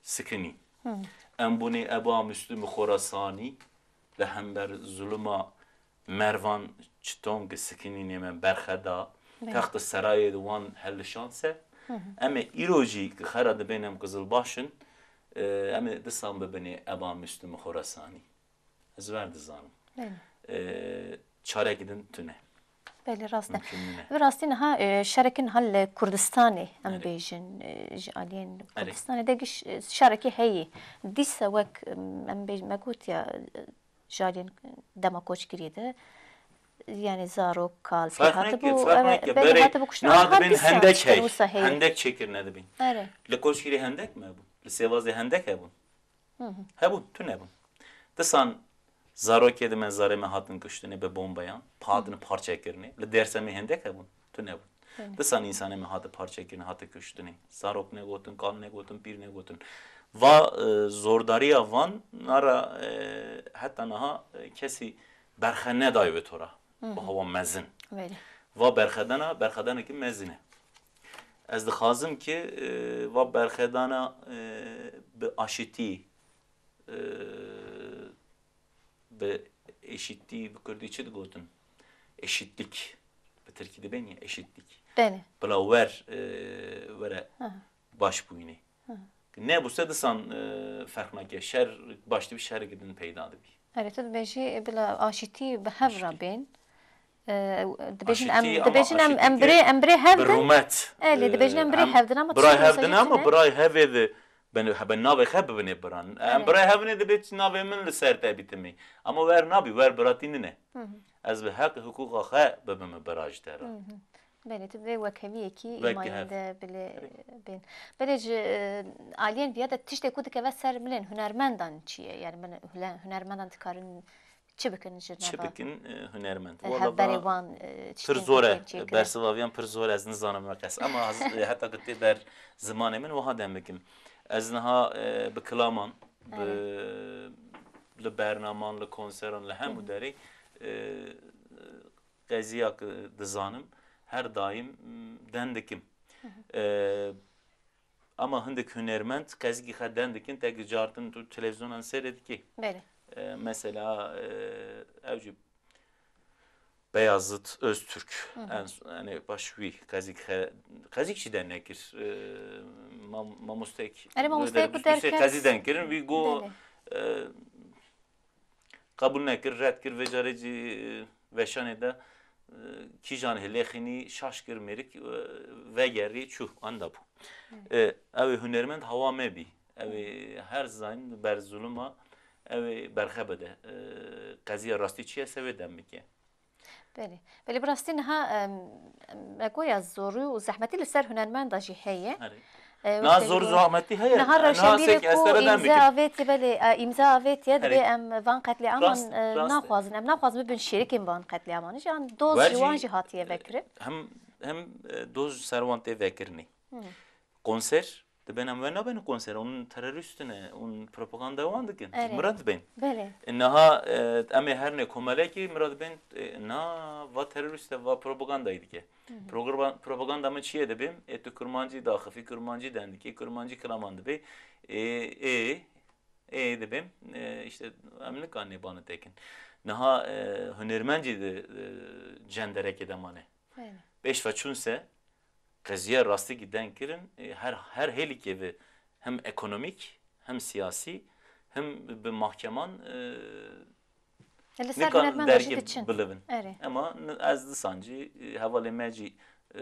sikinî. Hı. Em bûnê Eba Müslüm Xorasanî, li hember zuluma Mervan Çitong sikinînê me berxeda, Belê. Textê serayê di wan helişan se. Hı hı. Em ê îro jî ki xera dibên em qizilbaş in, e, em ê disan bibinê Eba Müslüm Xorasanî. Ez wer dizanim. Belê. E, çarekî din tune. Belê, rast e. Mümkün nîne. Bi rastî niha, e, şerekî niha li Kurdistanê, em Erê. bêjin, e, ji aliyên Erê. Kurdistanê de giş, e, şerekî heye. Dîsa wek, em, em bêj-, me gotiya, e, ji aliyên dema koçgiriyê de, yani zarok, kal, pê Ferq neke, hatibû, ferq eve-, neke. belê Berê hatibû kuştin. niha Niha dibên dîsa hendek tiştin hey. wisa heye. Hendek çêkirine dibîn. Erê. Li koçgirî hendek me bûn. Li Sêwazê hendek hebûn. Hı hı. Hebûn, tune bûn. Disan zarokê di me zarê me hatin kuştinê bi bombeyan, hatin parçe kirinê. Li Dêrsemê hendek hebûn, tune bûn. Tune. Disan însanê me hati parçe kirin, hati kuştinê. Zarok negotin, kal negotin, pîr negotin. Va, e, zordariya van, nara, e, heta niha, e, kesî berxe nedaye wê tora. Hı hı. Bi hawa mezin. Belê. Va berxedana, berxedanekî mezin e. Ez dixwazim ki, e, va berxedana, e, bi aşitî, e, bi eşitî, bi kurdî çi digotin? Eşitlik. Bi tirkî dibên ya eşitlik. Belê. Bila wer, e, were Aha. baş bûyînê. Aha. Nebûse disan, e, ferq nake. Şer baş dibî şereke din peyda dibî. Erê, tu dibêjî, e, bila aşitî bi hev re Aşitî. bên. E, dibêjin Aşitî em, ama dibêjin em, aşitî em ki birê, em birê hev bi din. rûmet, Erê, e, dibêjin em birê hem hev din ama birayê tiştê hev din wisa ama tune. birayê hevê de ben, ben navê xe bibinê biran. Em Erê. birayê hev ne dibê navê min li ser te bitimî. Ama wer nabî, wer biratî nine. Hı hı. Ez bi heq hiqûqa xe bibime bira ji te re. Hı hı. Belê, tu vê wekheviyekî Wek îmayî hev. de bilê Erê. bên. Belê ji, e, aliyên viya de tiştê ku dikeve ser milên hunermendan çi ye? Yani min hule-, hunermendan dikarin çi bikin ji Çi nava, bikin, e, hunermend? e, Wala hevberê ba wan, e, pir tiştên zor e. ku têm çêkirin? Bersivaviyan pir zor e, ez nizanim me qes. Ama haz-, e, heta ku tê ber zimanê min wiha dem bikim. Ez niha, e, bi kilaman, bi, Evet. li bernaman, li konseran, li hemû Hı hı. derê, e, qeziya ku dizanim, her daim, m, den dikim. Hı hı. E, ama hindik hunermend qezikî xe den dikin, te gijartin tu televîzyonan seyre dikî. Belê. E, mesela, e, ew jî Beyazıt Öztürk, Hı hı. en s-, yani baş wî qezik xe-, qezik jî den nekir. E, mam-, mamostek Erê, mamostek wê de ku bi derket. qezî den kirin, wî go, Belê. e, qebûl nekir, red kir, vê carê jî, e, veşanê de, e, kîjan hilê xînî şaş kir mêrik, e, vegerî çû, anda bû. Evet. E, ew ê hunermend hawa me bî. Ew ê Hı. her zayn ber zuluma, ew ê berxe bide. E, qeziya rastî çi ye, se wê dem bike. Belê. Belê, bi rastî niha, em, em, me goya zorî û zehmetî li ser hunermenda jî heye. Erê. E, Niha wekî zor ji bo zehmetî heye. Niha Niha rewşenbîrê sek ez ku te re dem îmze bikim. avêtiye, belê, e, îmze avêtiye, dibê Erê. em van qetlîaman, Rast, e, rast e. naxwazin. Em naxwazin bibin şêrikên van qetlîamanê jî. An doz Wer ji jî, wan jî hatiye e, vekirin. hem, hem, e, doz ji ser wan tê vekirinê. Hı. Konser, dibên em wer nabin konser, hûn terorîst ne, hûn propaganda wan dikin. Erê. Mira dibên. Belê. E, niha, e, em ê herne komelekî, mira dibên, e, na, va terorîst e, va propagandayî dike. Hı hı. Programa-, propaganda min çi ye dibêm? Ê tu kurmancî daxifî, kurmancî dendikê, kurmancî kilaman dibê. Ê, ê, ê dibêm, e, işte em nikanê banê tekin. Niha, e, hunermend jî di, e, cenderekê de mane. Belê. Pêş ve çûn se, qeziya rastîkî den kirin, e, her, her hêlikê ve hem ekonomîk, hem siyasî, hem bi mahkeman, e, Li ser nikan hunermenda jî dergê diçin. bilivin. Erê. Ema n-, ez disan jî, e, hevalê me jî, e,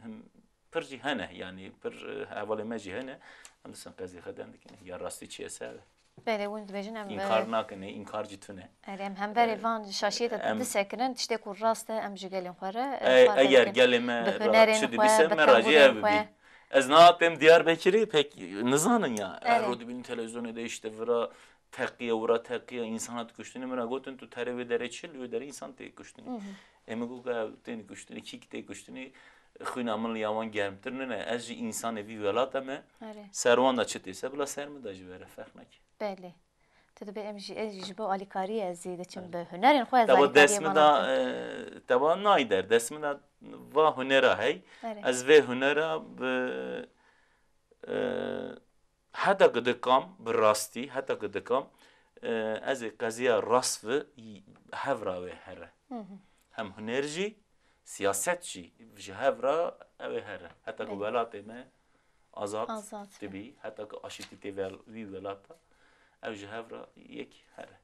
him pir jî hene, yanî pir, e, hevalê me jî hene. Em disan qeziya xwe den dikin. Ya rastî çi ye se ev e. Belê, hûn dibêjin em, Înkar e, nakin, e, înkar jî tune. Erê, em hemberê E, van şaşiyê de em disekinin, tiştê ku rast e, em ji gelên xwe re, e, Ey, xwe eger derkin. gelê me Bi ra hunerên çi xwe, dibîse, bi me ra jî tembûrên ev xwe. bibî. Ez niha têm Diyarbekirê pek nizanin ya. Erê. Her ro dibînin televizyonê de işte vira teqiye, vira teqiye, însana dikuştinê, min ra gotin, tu terê wê derê çi, li wê derê însan tê kuştinê. Hı hı. Ê min got, ew tên kuştinê, kî tê kuştinê, xwîna min li ya wan germtir nine. Ez jî însanê vî welata me, Erê. ser wan da çi tê se, bila ser min da jî were, ferq nake. Belê. Tu dibê em jî, ez jî ji bo alîkariyê ez zêde çim Erê. bi hunerên xwe ez Te va alîkariyê dest min vana da, dikim. e, te va nayî der, dest min da va hunera hey. Erê. Ez vê hunera bi, e, heta ku dikam, bi rastî, heta ku dikam, e, ez ê qeziya rast ve hev ra wê here. Hı hı. Hem huner jî, siyaset jî ji hev ra ew ê here. Heta ku Belê. welatê me azad Azad. dibî, heta ku aşitî tê vel-, wî welata, ew ji hev ra yek here.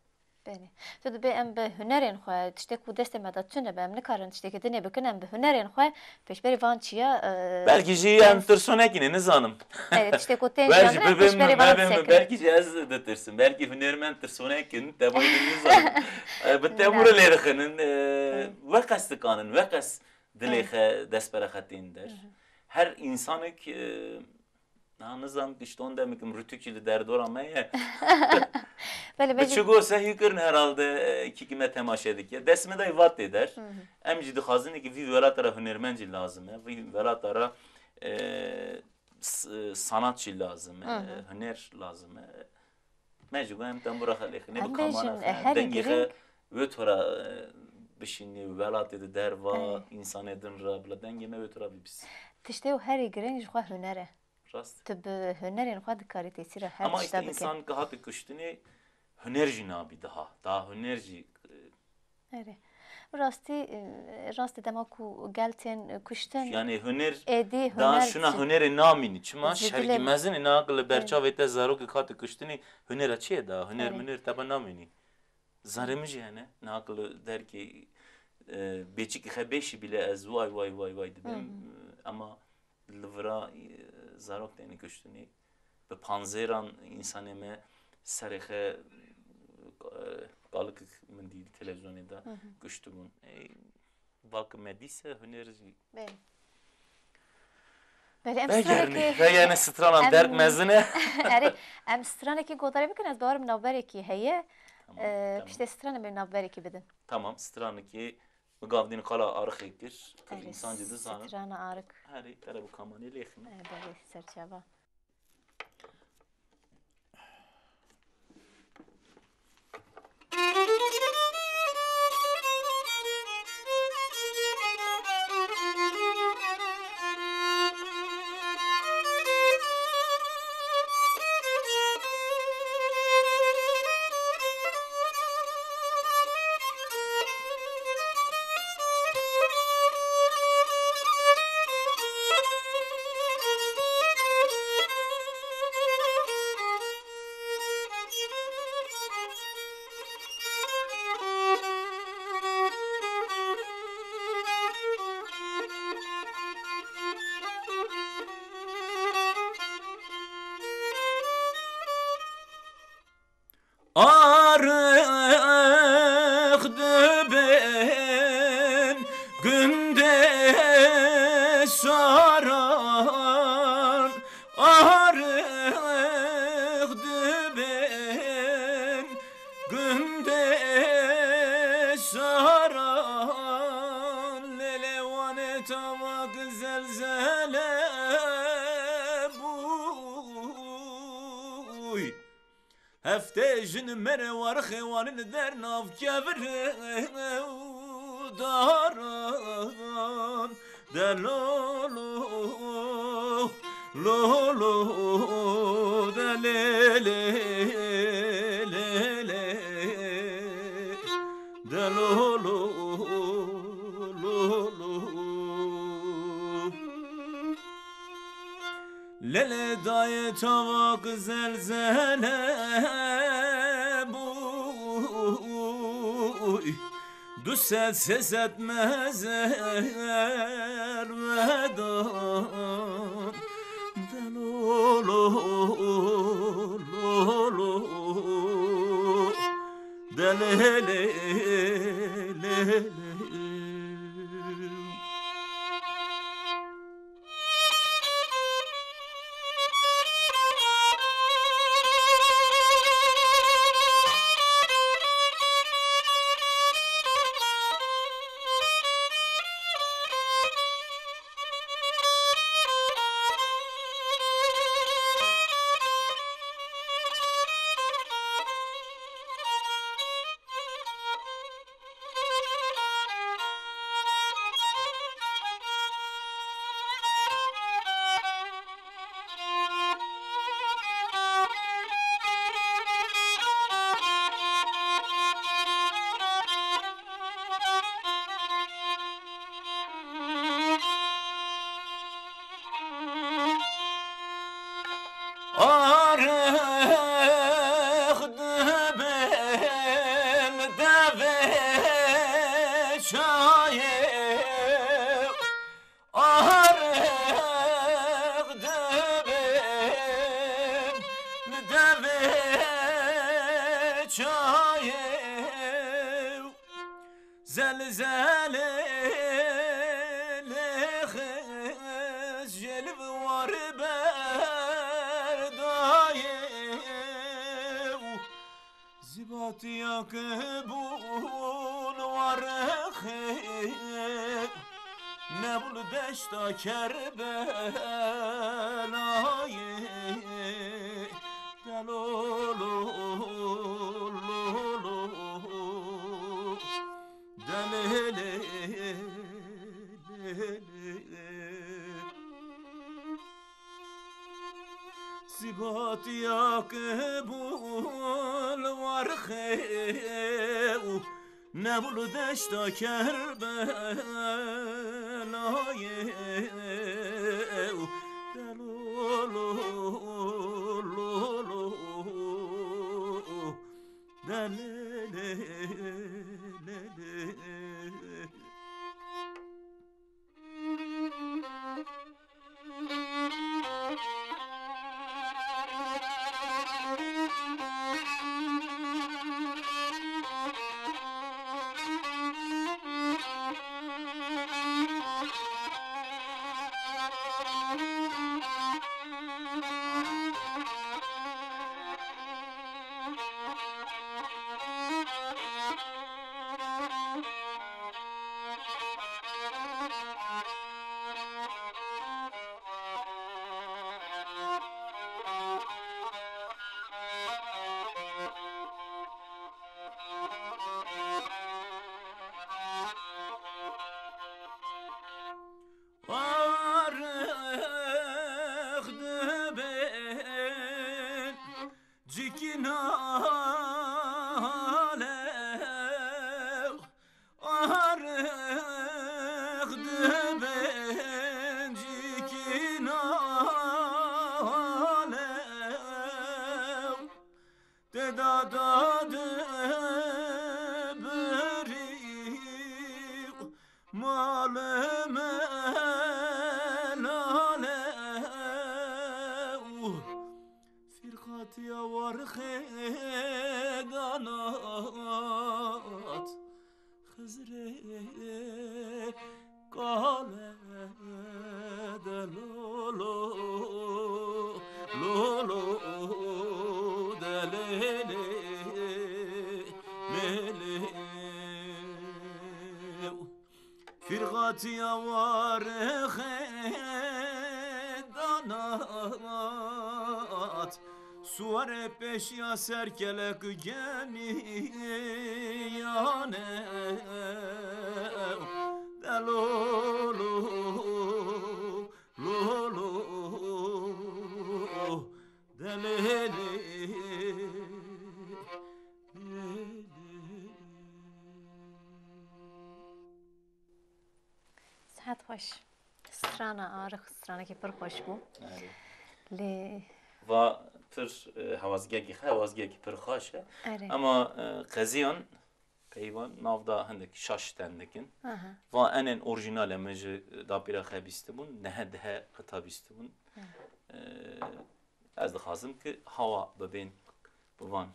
Belê. Tu dibê em bi hunerên xwe, tiştê ku destê me de tune be, em nikarin tiştekî dinê bikin, em bi hunerên xwe pêşberî van çiya, e, Belkî jî em tirsonekî ne, nizanim. Evet, tiştê ku tên Wer jî jî bibim, pêşberî van mebim, sekirin. Belkî jî ez ditirsim. Belkî hunermend tirsonek in, tebû nizanim. E, bi tebûre lê dixinin, e, weqes dikanin, weqes dilê xwe dest pere xetên der. Her insanek, e, Na nizam gişton demikim rûtûkî li derdora me ye. Belê, Bi çi go sehî kirin herhalde, e, kîkî me temaşe dike. Dest me dayî vat tê der. Em jî dixwazin ki vî welata re hunermend jî lazim e. Vî welata re, e, s- e, sanat jî lazim e. Huner lazim e. Me jî got em tembûra xwe lêxinê bi kamana xwe. Dengê xwe wê tora, e, bişînê welatê de derva însanê din re bila dengê me wê tora bibîs. Tiştê û herî giring ji xwe huner e. Rast. Tu bi hunerên xwe dikarî tesîra her tişta bikî. Ama işte însan ki hati kuştinê huner jî nabî daha. Daha huner jî, e, Erê. Rastî, e, rastî dema ku gel tên kuştin. Yani huner êdî daha huner şuna hunerê namînî. Çima şergî mezin e, nahak li berçavê te zarokek hati kuştinê hunera çi ye daha? Huner muner te ba namînî. Zarê min jî hene, nahak li derkê, e, bêçikî xe bêşî bîle ez way way way way dibim. Ama li vira, e, zarok têne kuştinê. Bi panzêran însanê me serê xe, e, kalikek min dî televîzyonê de kuştibûn. Ey, balki me dîse huner jî. Belê. Belê, em stranekê... Vegerne, vegerne stranan derg mezin e. Erê, em stranekê godarî bikin, ez bawerim navberekî heye. Tamam, e, tamam. Piştê stranê me navberekî bidin. Tamam, stranekê Min gavdîn qala arixê kir, kir însan jî dizanin. Strana arik. Herî, tere bi kamanê lêxin. Belê, serçava. Arix dibin gundê saran, arix dibin gundê saran, lêlê wan ê tavak zelzele bûy. Heftê jin merê warxê wan li der nav kevir û daran de lo lo lo lo de lê lê lê lê de lo lo lo lo. Lele dayê tavak zelzele bûy. Du sed sê sed mezer vedan. De lo lo lo lo. De lê lê lê lê. Ayê, zelzele lê xez jel war berdayê. Zîbatiya ke bûn warixê, nebûn deşta Kerbelayê. Delolo, lolo, delele. Sibatiya ke bûl warxê û nebûl deşta Kerbelayê û delolo, lolo, delele. Arix dibin cikî nalew, arix dibin cikî nalew. Tê de dad birî û mal melale û fîrqatiya warxê danat. Xizrê kale de lolo, lolo, de lê lê, lê lê. Fîrqatiya warxê danat. Suwarê pêşiya ser kelek û gemiyane de lolo, lolo, de lê lê. Sihet xweş. Strana Arix stranekî pir xweş bû. Erê. Lê va pir, e, hewazgekî xe-, hewazgekî pir xweş e. Erê. Ema, e, qeziyan peyvan nav da hindik şaş ten dikin. Aha. Va enên orjînal e, min ji dapîra xe bîstibûn, nehe dehe qita bîstibûn. Aha. E, Ez dixwazim ki hawa bibên bi van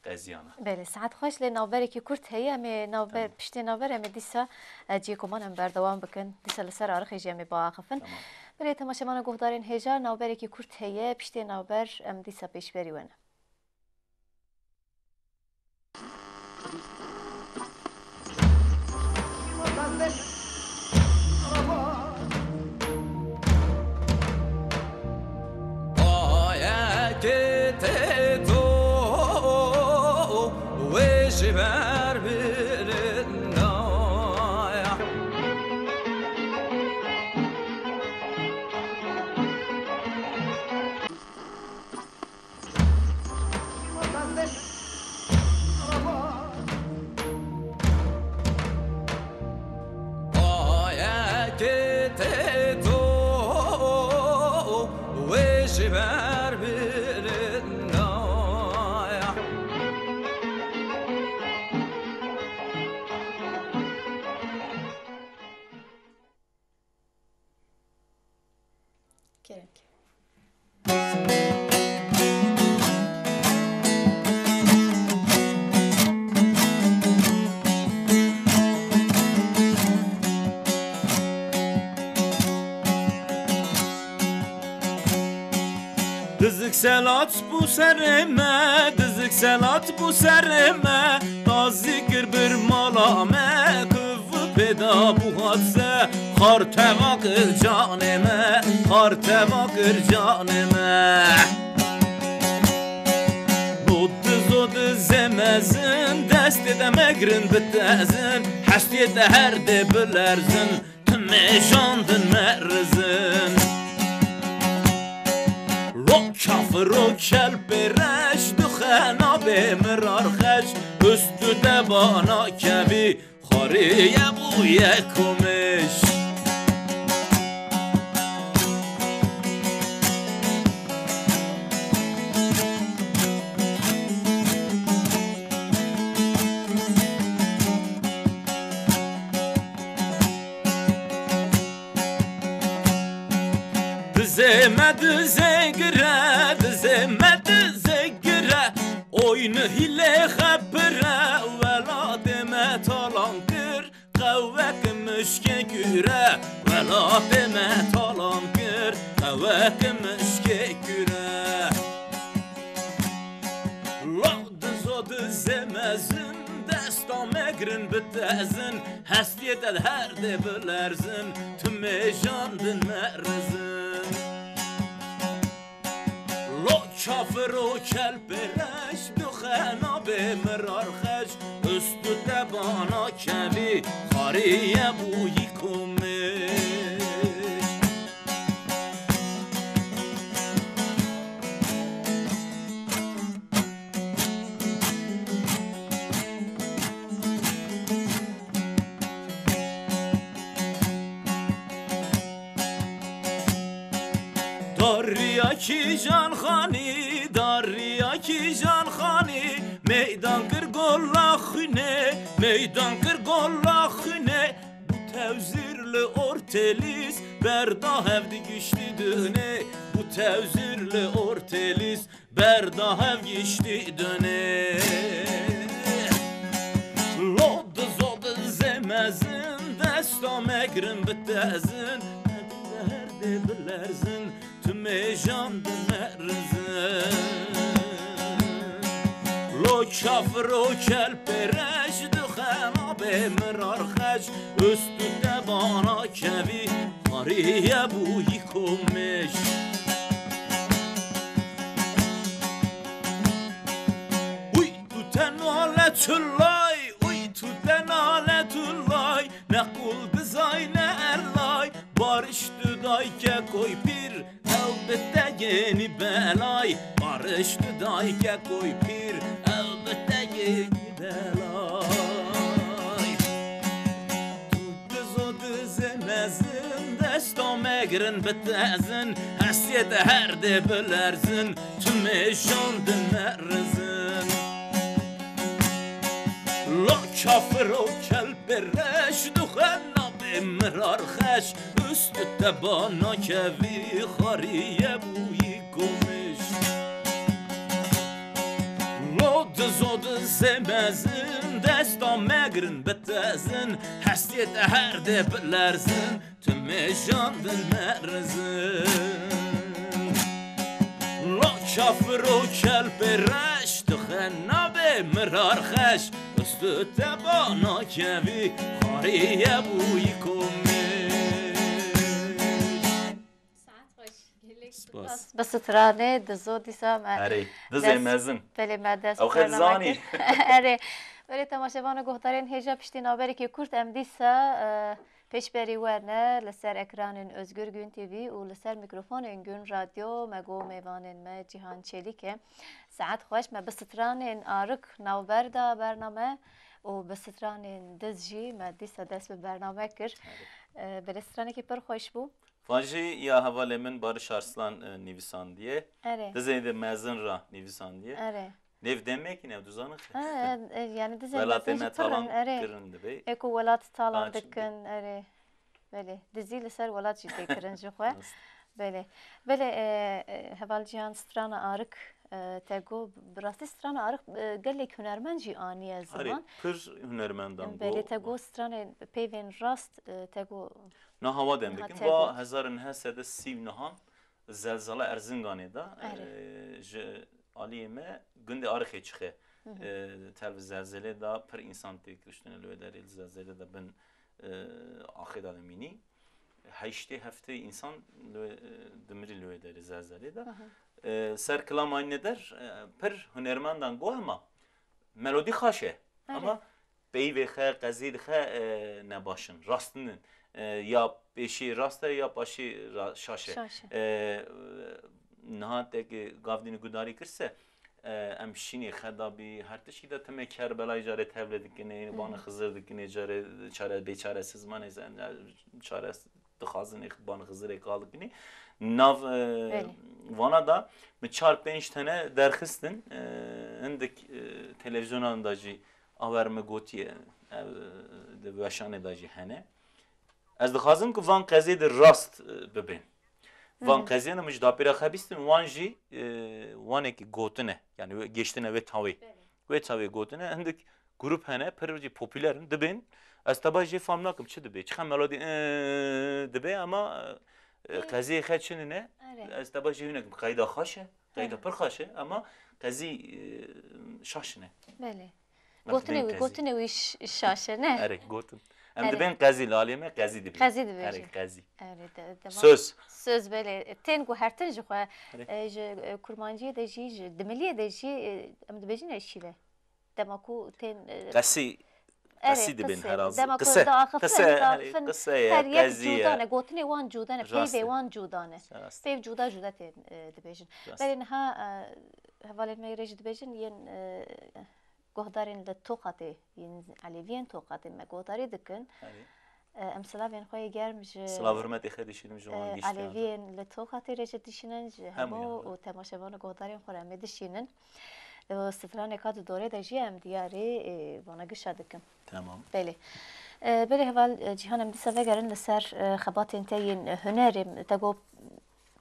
qeziyana. Belê, saet xweş, lê navberekî kurt heye, em ê navber, Tamam. piştê navber em ê dîsa, e, cihê ku man em berdewam bikin. Dîsa li ser arixê jî em ê biaxifin. Tamam. Belê, temaşevana guhdarên hêja, navberekî kurt heye, piştê navber em dîsa pêşberî we ne. Ayeke tê to wê ji ber birina ya. Ayeke tê to wê ji ber birina ya. Selat bû serê me, dizik selat bû serê me, tazî kir bir mala me, kuv pêda bû hat se, xar teva kir canê me, xar teva kir canê me. Lo dizo dizê mezin, destê te megirin bitezin, hestiyê te her dê bilerzin, tu mêjandin merizin. Lo kafir û kelpê reş, du xena bê mirar xeş, ustû te bana kevî, xwarîye bûye komêş. Dizê me dizê gire, dizê me dizê gire, oyni hîlê xepire, welatê me talan kir, qewek mişkê kure, welatê me talan kir, qewek mişkê kure. La dizo dizê mezin, desta me girin bitezin, hestiyê te her dê bilerzin, tu mêjandin merizin. Lo kafir û kelpêreş, du xena bê mirar xeş, ustû te bana kevî, xariye bûyî komêş. Dariya kîjan xanî, dariya kîjan xanî, meydan kir gola xwînê, meydan kir gola xwînê. Bû tewzîr li ortê lîs, berda hev digiştî dinê. Bû tewzîr li ortê lîs, berda hev giştî dinê. Lo dizo dizê mezin, desta me girin bitezin, her dê bilerzin, tu mêjandin merizin. Lo kafir û kelpêreş, du xena bê mirar xeş, ustû te bana kevî, xariye bûyî komêş. Uy tu te nale çulay, uy tu te nale çulay, ne qul dizay ne erlay, barış tu dayke koy pîr, ew bi te gênî belay, barış tu dayke koy pîr, ew bi te gênî belay. Tu dizo dizê mezin, desta me girin bitezin, hestiyê te her dê bilerzin, tu mêjandin merizin. La kafir û kelpêreş, du xena bê mirar xeş, ustû te bana kevî, xariye bûyî komêş. Lo dizo dizê mezin, desta me girin bitezin, hestiyê te her dê bilerzin, tu mêjandin merizin. Lo kafir û kelpêreş, tu xena bê mirar xeş, ustû te bana kevî, xariye bûyî komêş. Saet xweş. Gelek Spas. Spas. Bi stranê dizo dîsa me Erê, dizê dest, mezin. Belê me dest Ew xêr bername zanî. Kir. Erê. Belê temaşevan û guhdarên hêja piştî navberekî kurt em dîsa, e, pêşberî we ne li ser ekranên Özgür Gün T V û li ser mîkrofonên Gün Radyo me got mêvanên me Cîhan Çelîk e. Saet xweş me bi stranên arik navber da bername û bi stranên diz jî me dîsa dest bi bername kir. Erê. E, belê stranekî pir xweş bû. Van jî ya hevalê min Barış Arslan, e, nivîsandiye. Erê. Dizê de mezin ra nivîsandiye. Erê. Nêv demekî ne, tu zanî xwe. Ha, e, e, yani dizê Welatê mezin me jî pir in, talan erê. Kirin dibe. Ê ku welat talan Talan dikin, erê. Belê. Dizî li ser welat jî tê kirin ji xwe. Rast. Belê. Belê, e, e, heval Cihan strana arik, e, te got, bi rastî strana arik, e, gelek hunermend jî aniye Erê, ziman. Pir hunermendan Belê, got. Te got stranê peyvên rast, e, te got Na hawa dem Niha bikin. Te Va got. Hezar û neh sed û sî û nehan, Zelzala Erzinganê de, Erê. e, ji aliyê me gundê Arixê çixe. Hı hı. E, tev zelzelê de pir însan tê kuştine li wê derê, li zelzelê de bin, e, axê de dimînî. Heştê heftê însan li wê, e, dimirî li wê derê zelzelê de. Hı hı. E, ser kilama Neder, e, pir hunermendan got hema melodî xaş e. Erê. Ama peyvê xe, qezî dixe, e, nebaş in, rast nin. E, ya pêşî rast e, ya paşî ra-, şaş e. Şaş e. E, niha tekê gavdînî gudarî kirse, e, em şînê xedabî, her tiştî de timê Kerbelayê carê tevle dikinê, Hı. banê Xizir dikinê, carê çare, bêçaresiz manê, çare dixwazin ê banê Xizirê qal dikinê. Nav, e, Belê. vana da min çar pênc tene derxistin, e, hindik, e, televîzyonan da jî awer min gotiye, ev, e, di weşanê da jî hene. Ez dixwazim ku van qezê di rast, e, bibên. Van Hı hı. qeziyên min ji dapêra xebistin, wan jî, e, wanekî gotine. Yani wê, gêştine wê tawê. Wê tawê gotine, hindik grup hene, pir jî popüler in, dibên. Ez teba jê fam nakim çi dibê. Çiqa melodî, e, dibê ama, e, Ê. qeziyê xe çi nine. Erê. Ez teba jê hûnekim. Qeyda xaş e. Qeyda Hı. pir xaş e ama qezî, e, şaş ne. Belê. Em Gotinê dibên wî, qezî. Gotinê wî ş-, şaş e, ne? Erê, gotin. Em Erê. dibên qezî, li aliyê me qezî dibên. Qezî dibêjin. Erê, qezî. Erê, de, de, Söz. Söz, belê. Tên guhertin ji xwe, Erê. e, ji, e, kurmanciyê de jî, ji dimiliyê de jî, e, em dibêjin e şîve. Dema ku tên, e, Qesî. erê, Qesî dibên qise. Herhalde. Dema ku Qise. diaxifin, Qise, diaxifin, erê, qise ye, her yek qezî ye. cuda ne, gotinê wan cuda ne, Rast e. Peyvê wan cuda ne. Rast. Peyv cuda cuda tên, e, dibêjin. Rast. Belê niha, e, hevalên me rê jî dibêjin yên, e, guhdarên li Toqatê, yên Eleviyên Toqatê me guhdarî dikin. Erê. E, em silavên xwe yê germ ji, Silav hurmetê xe dişînim ji wan e, giştî. Eleviyên li Toqatê rê jî dişînin, ji Hemû hemû ya. û temaşevan û guhdarên xwe re em ê dişînin. E, û straneka di dorê de jî em diyarê, e, vana gişa dikin. Tamam. Belê. E, belê heval, e, Cîhan, em dîsa vegerin li ser, e, xebatên te yên, e, hunerê. Te got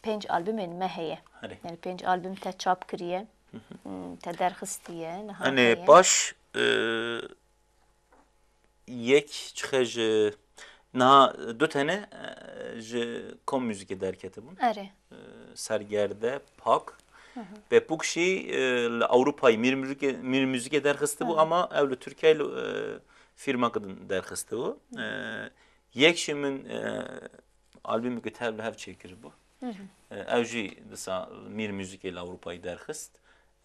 pênc albumên me heye. Erê. Yani pênc album te çap kiriye. Hı hı. Hmm, te derxistiye, niha Hani heye. paş, e, yek çixe ji, niha du tene, e, ji Kom Müzikê derketibûn. Erê. E, Sergerde, Pak. Hı hı. Pepûk jî, e, li Ewropayê Mîr Müzikê, Mîr Müzikê derxistibû Hı hı. ama ew li Tirkiyeyê li, e, firmak din derxistibû. Hı. E, yek jî min, e, albumeke tev li hev çêkiribû. Hı hı. E, ew jî disa Mîr Müzikê li Ewropayê derxist.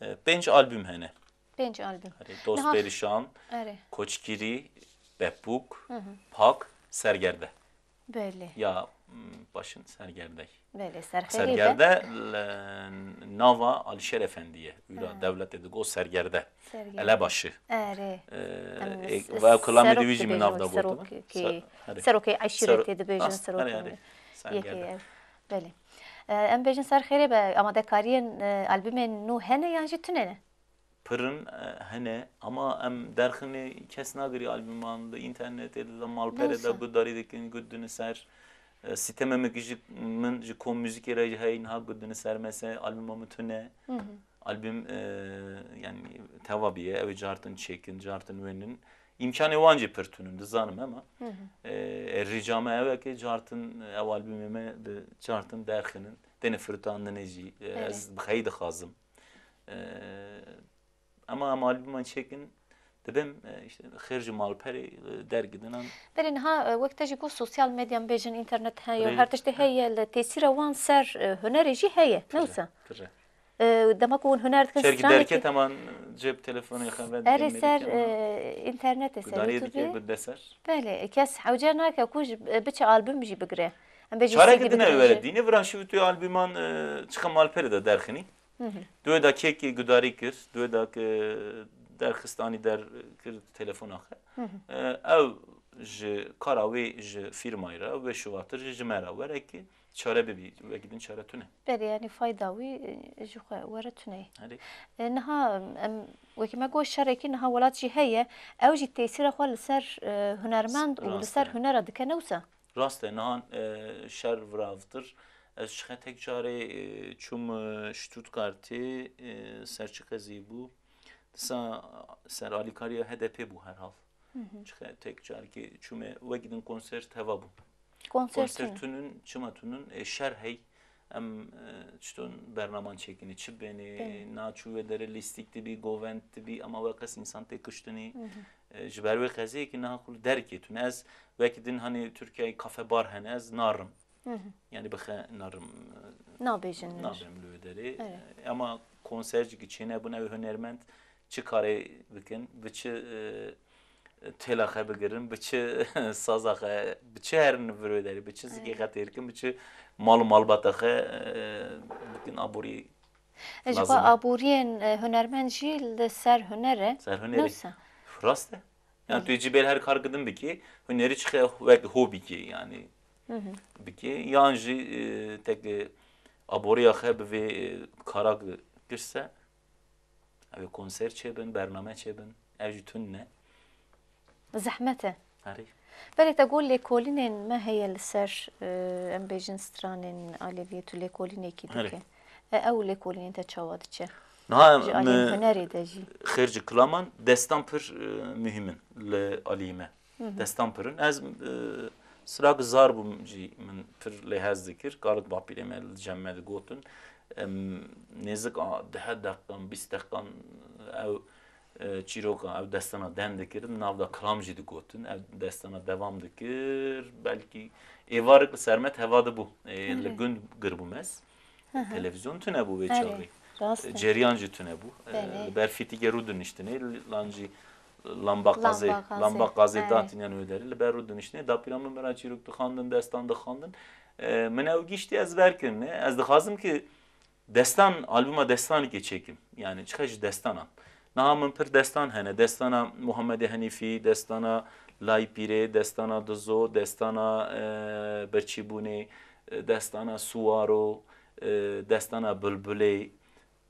E, pênc album hene. Pênc album. Erê, Dost Niha- Perîşan, Erê. Koçgirî, Pepûk, Hı hı. Pak, Sergerde. Belê. Ya, m, paşin Sergerdey. Belê, ser xêrê be. Sergerde li nava Alişêr Efendî ye. Wîra Ha. dewletê digo Sergerde. Sergerde. Elebaşi. Erê. E, Em e, s-, ve ew kilamê serok dî wî jî min dibêjin nav da wê, gotin. serokê, Ser-, erê. serokê eşîretê Ser-, dibêjin, rast, serokê erê, erê. yekê Sergerde. ev. Belê. E, em bêjin ser xêrê be, amadekariyên, e, albumên nû hene yan jî tune ne? Pirin, e, hene ama em derxinê kes nagirî albûman, di înternetê de, di malperê de Dewsa. guhdarî dikin, gut dine ser. E, sîteme min ji, min ji Kom Muzîkê re jî heye, niha gut dine ser, mesela albûma min tune. Hı hı. Albûm, e, yani teva bîye, ew ê cartin çêkin, cartin wênin. Îmkanê wan jî pir tune in, dizanim ema. Hı hı. E, e, rica me ew e ke cartin, ew albûmê me di cartin derxinin, têne firutandinê jî. E, Evet. Ez bi xeyî dixwazim. E, Ema em albûman çêkin, dibêm, e, işte, xêr ji malperê, e, dergidinan. Belê niha, e, wek te jî got, sosyal medyan bêjin, înternet heye, Rê- her tiştê heye, li tesîra wan ser, e, hunerê jî heye, ne Pire, wisa? Pire. E, dema ku hûn huner dikin, Çerkî stranekî derket heman cep telefonê xevet Erê ser, e, înternetê, ser Gudariyê dike, YouTubeê. Gude ser. Belê, kes hewce nake ku ji, e, biçe albûm jî bigire. Em bêjin Çarek C D dine bigire were jî. dîne, vira şiv tu albûman, e, çiqa malperê de derxinî. Hı hı. Duê da kekê gudarî kir, duê da ke derxistanî der kir telefona xwe. Hı hı. E, ew ji kara wê ji fîrmayê re, wê şivatir jî ji me re were ki çare bibî, wekî din çare tune. Belê, yanî fayda wî, e, ji xwe were tune ye. Erê. E, niha em, wekî me got, şerekî niha welat jî heye. Ew jî tesîra xwe li ser, e, hunermend û li Rast ser e. Hunera dike, ne wisa? Rast e, nihan, e, şer viravtir. Ez çiqe tek carê, e, çûm, e, Stuttgartê, e, ser çi qezî bû? Disa ser alîkariya H D P bû herhal. Hı hı. Çiqe tek carekê çûme, wekî din konser teva bû. Konser Konser tune. Tunun, çima tunun? E, şer hey. Em e, çiton bernaman çêkinî, çi bênê, Bênê. Naçû wê derê lîstîk dibî, govend dibî, ama weqes însan tê kuştinî. E, ji ber wê qeziyekî niha xwe li derkê tune. Ez wekî din hanî Tirkiyeyê kafe bar hene, ez narim. Yani bixe narim. Nabêjin. Nabêm li wê derê. Evet. E, ama konser jî ki çênebûn, ew hunermend çi karê bikin, bi çi e, têla xe bigirin, bi çi saza xe, bi çi herin vir wê derê, bi çi zikê xe têr kin, bi çi mal û malbata xe e, bikin aborî. E, ji lazim xwe e. Aboriyên e, hunermend jî li ser huner e. Ser hunerê. Newsa. Rast e. Yani tu yê cibê her kar gidin bikî, hunerî çi xe wek hobî kê yani bikî, yan jî e, tek e, aboriya xe bi vê e, kara kirse, ew ê konser çêbin, bername çêbin, ev jî tune. Zehmet e. Erê. Belê te got lêkolînên me heye li ser, e, em bêjin stranên aleviyê, tu lêkolînekî Erê. Dike. E, ew lêkolînên te çawa diçe? Niha Ji aliyên me hunerê de jî. Xêr ji kilaman, destan pir e, muhîm in li aliyê me. Destan pir in. Ez e, sirak zar bûm jî min pir lê hez dikir. Karit bapîrê me li cem me digotin. Em, nêzik a dehe deqan, bîst deqan ew e, çîroka, ew destana dem dikirin, nav da kilam jî digotin. Ev destana devam dikir. Belkî êvarek li ser me teva dibû. E, li gund girbûm ez. Televîzyon tune bû vê çaxê. Rast e. Ceriyan jî tune bû. E, Belê. Li ber fîtîkê rû diniştinê, lan jî lamba qazê, Lamba qazê. Lamba qazê Belê. Datîniyan wê derê, li ber rû diniştinê, dapîra min bera çîrok dixwandin, destan dixwandin. E, min ew giştî ez ver kirine. Ez dixwazim ki destan, albûma destanekê çêkim. Yani çiqe ji destanan. Niha min pir destan hene. Destana Muhammedê Henîfî, destana Lay Pîrê, destana Dizo, destana e, Birçîbûnê, e, destana Suwaro, e, destana Bilbilê,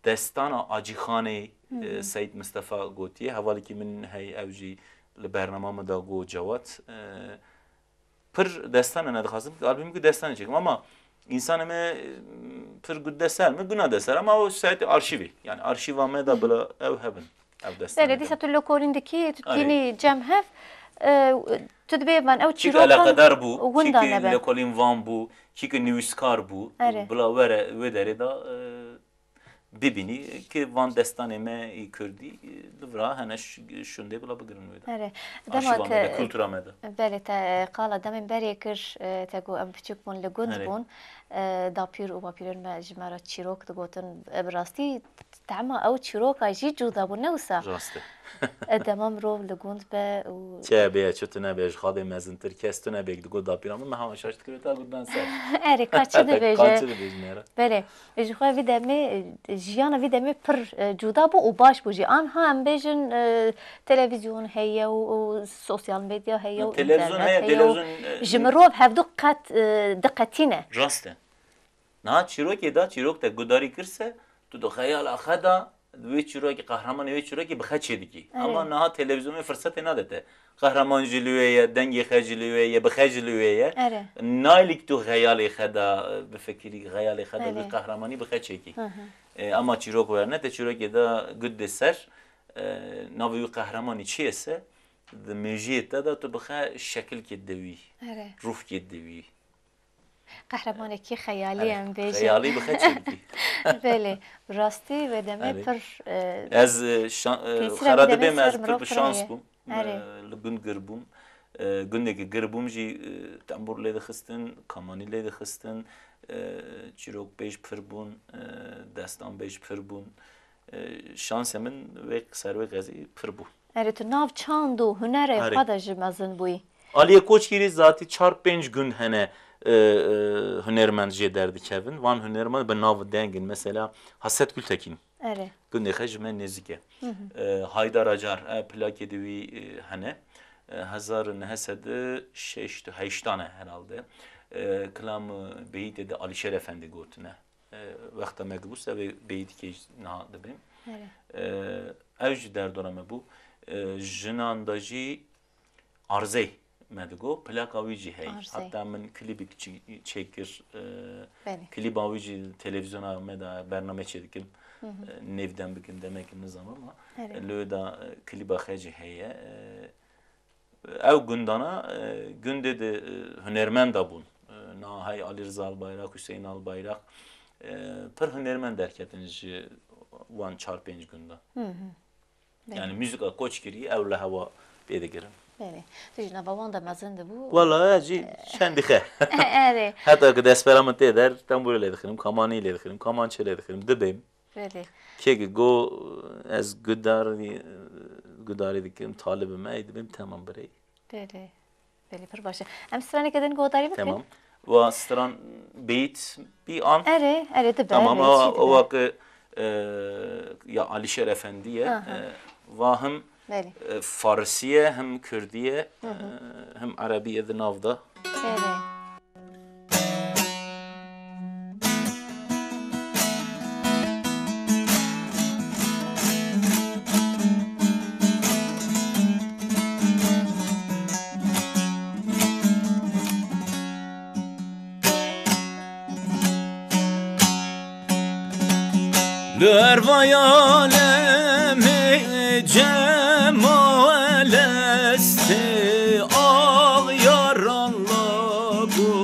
destana Acîxanê, e, Seyîd Mistefa gotiye. Hevalekî min hey ew jî li bernama min da got Cewat. E, pir destan hene dixwazim albûmekî destanê çêkim ama însanê me e, pir got deser mi guna deser ama o saytê arşîvê. Yani arşîva me da bila ew hebin. Ev destan Belê, hebin. Dîsa tu lêkolîn dikî, tu Erê. Tînî cem hev, e, tu dibê van ew Kî çîrokan eleqedar bû, winda kî nebe. Lêkolîn van bû, kî ki nivîskar bû, Erê. Bila were wê derê da e, bibînî ki van destanê me ê kurdî e, li vira hene ş- şûndê bila bigirin wê de. Erê. Dema Arşîva me de, te, kultura me de. Belê te qala demên berê kir, e, te got em piçûk bûn li gund Erê. Bûn. E, dapîr û bapîrên me ji me re çîrok digotin. E, bi rastî tema ew çîroka jî cuda bû, ne wisa? Rast e. E, dema mirov li gund be û Çi hebe, çi tune be, ji xadê mezintir kes tune be, digot dapîra min, me hewa şaş dikir, ta got ben ser. Erê, ka çi Ka dibêje? Çi dibêjin here? Belê. Ji xwe vî demê, e, jiyana vî demê pir, e, cuda bû û baş bû jî. Anha em bêjin, e, televîzyon heye û, û sosyal medya heye û Televîzyon internet heye, heye û televîzyon, e, ji mirov hevdu qet, e, diqetîne. Rast e. Niha çîrokê de, çîrok te gudarî kirse, tu di xeyala xwe de, di wê çîrokê, qehremanê wê çîrokê bi xwe çêdikî. Erê. Ama niha televîzyonê firsetê nade te. Qehreman jî li wê ye, dengê xwe jî li wê ye, bi xwe jî li wê ye. Erê. Naylîk tu xeyalê xwe de, e, bifikirî, xeyalê xwe de Erê. Wî qehremanî bi xwe çêkî. Hı hı. E, ama çîrok werne te çîrokê de gut dê ser, e, navê wî qehremanî çi ye se, di mêjiyê te de tu bi xwe şekilkê didewî, Erê. Rûvkê didewî. Qehremanekî xeyalî Erê. Em bêjin. Xeyalî bi xwe çêdikî. Belê, bi rastî wê demê Erê. Pir, e, Ez, e, şan-, e, tesîra xera vî demê dibêm ez ser pir mirov bi pir şans heye. Bûm. Erê. E, li gund gir bûm. E, gundekî gir bûm jî, e, tembûr lê dixistin, kamanî lê dixistin, e, çîrokbêj pir bûn, e, destanbêj pir bûn. E, şansê min wê ser wê qezî pir bû. Erê, tu nav çand û hunerê Erê. Xwe de jî mezin bûyî. Aliyê Koçgirî zatî çar pênc gund hene, e, e, hunermend jê derdikevin. Van hunermend bi nav deng in. Mesela Haset Gultekin. Erê. Gundê xwe ji me nêzik e. Hı hı. E, Haydar Acar, e, plakê di wî, e, hene. E, hezar û neh sed û şeşt û heştan e herhalde. E, kilam, e, beyîtê de Alîşêr Efendî gotine. E, wexta me gibû se vê beyîtikê jî niha dibêm. Erê. E, ew jî derdora me bû. E, jinan de jî Arzê me digo, plaka wî jî heye. Arzê. Heta min klîbik çi-, çêkir. E, Belê. Klîba wî jî televîzyona me de bername çêdikim. Hı hı. E, nêv dem bikim, demek nizanim ama Erê. Li wê de, e, klîba xwe jî heye. E, Ew gundana, e, gundê de, e, hunermenda bûn. E, na hey Alî Riza Albayrak, Hüseyin Albayrak, e, pir hunermend derketin ji wan çar pênc gunda. Hı hı. Belê. Yani muzîka Koçgirî ew li hewa pê digirin. Belê. Tu jî nava wan de mezin dibû. Wala ez jî çendî xe. Erê. Heta ku destpera min tê der, tembûrê lê dixinim, kamanî lê dixinim, kamançe lê dixinim, dibêm. Belê. Kê ki go ez gudarî, gudarî dikim, talibim, ey dibêm, tamam birey. Belê. Belê, pir baş e. Em straneke din guhdarî bikin. Tamam. Wa stran beyt bir an. Erê, erê, dibe. Tamam, belê, o, çi dibe? O vakit e, ya Alişer Efendi ye. Aha. E, va him Belê. e, Farsiye, hem Kürdiye, e, hem Arabiye de navda. Belê. Li her vay alemê cemal estê, ax yaran lago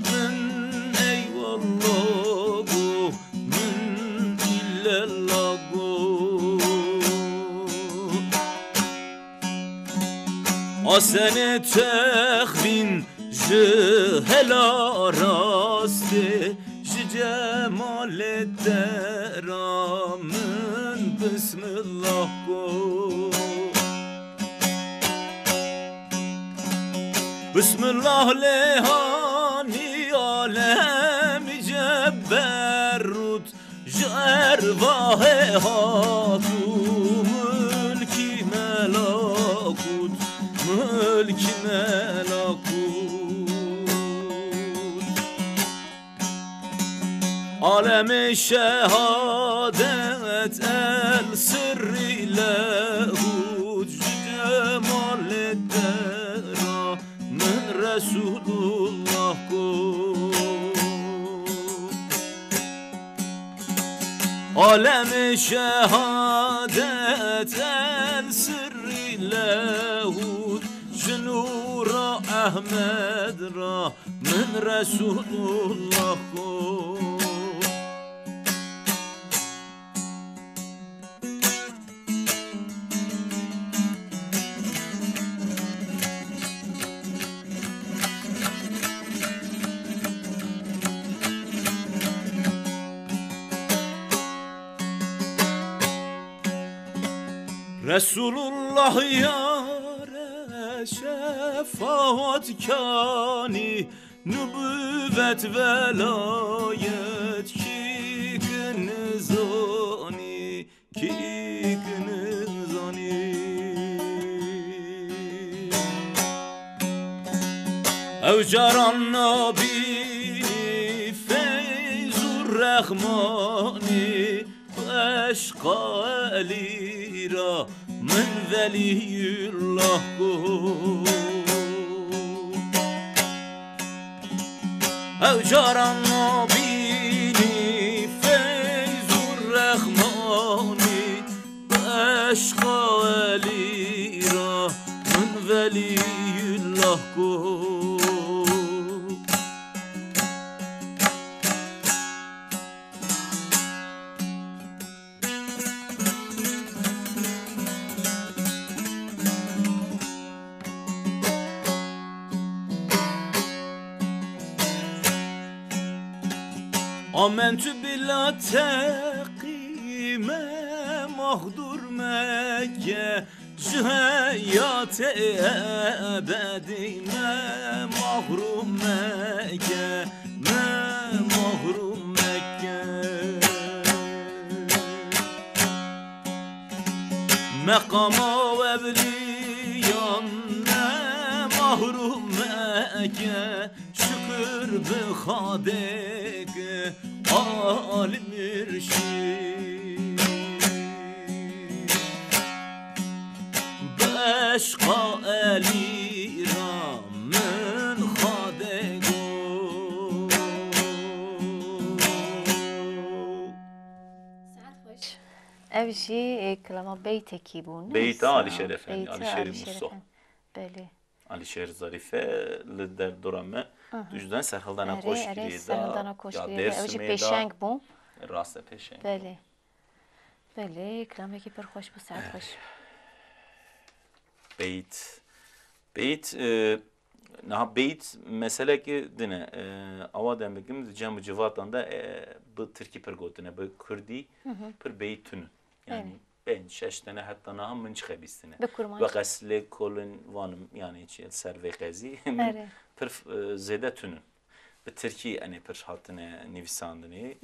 min, eyvallah go min, illallah go. Asenê texvîn ji hela rastê, ji cemalê te ra min bismillah got. Bismillah lê hanî alemî ceberrût, ji ervahê hat û milkî melakût, milkî melakût. Alemê şehadet el sirrî lehût, ji cemalê te ra min Resulullah got. Alemê şehadet el sirrî lehût, ji nûra Ehmed ra min Resulullah got. Resulullah yare şefaat kanî, nubûvet velayet kî ki nizanî, kî ki nizanî. Ew caran nabînî feyz û rehmanî, eşqa Elî ra min Velîyullah got. Ew caran nabînî feyz û rehmanî, eşqa Elî ra min Velîyullah got. Amentu bila teqî me mexdûr meke, ji heyatê ebedî me mexrûm meke, me mexrûm meke. Meqama ewliyan me mexrûm meke, şikir bi Xadê ke Alî Mirşîd. Bi eşqa Elî ra min Xadê got. Saet xweş. Ev jî, e, kilama beytekî bû, ne? Beyta Alîşêr Efendî, Beyta Alîşêrî Alîşêr Musa. Efendî. Belê. Alîşêr Zerîfe li derdora me Tu ji dan serhildana Erê, erê, Koçgiriyê de, serhildana ya Koçgiriyê de. Ew jî Dêrsimê de. Pêşeng bû. Rast e, pêşeng. Belê. Belê, kilamekî pir xweş bû, saet xweş. Beyt. Beyt, e, niha beyt meselekî din e. E, awa dem bikim, di cem û civatan de, e, bi tirkî pir gotine, bi kurdî pir beyt tune. Yani Evet. pênc, şeş tane heta niha min çiqe bîstine. Bi kurmancî. Weqes lê kolin vanim, yani çi, ser vê qezî min Erê. pir, e, zêde tune. Bi tirkî, yani pir hatine nivîsandinê.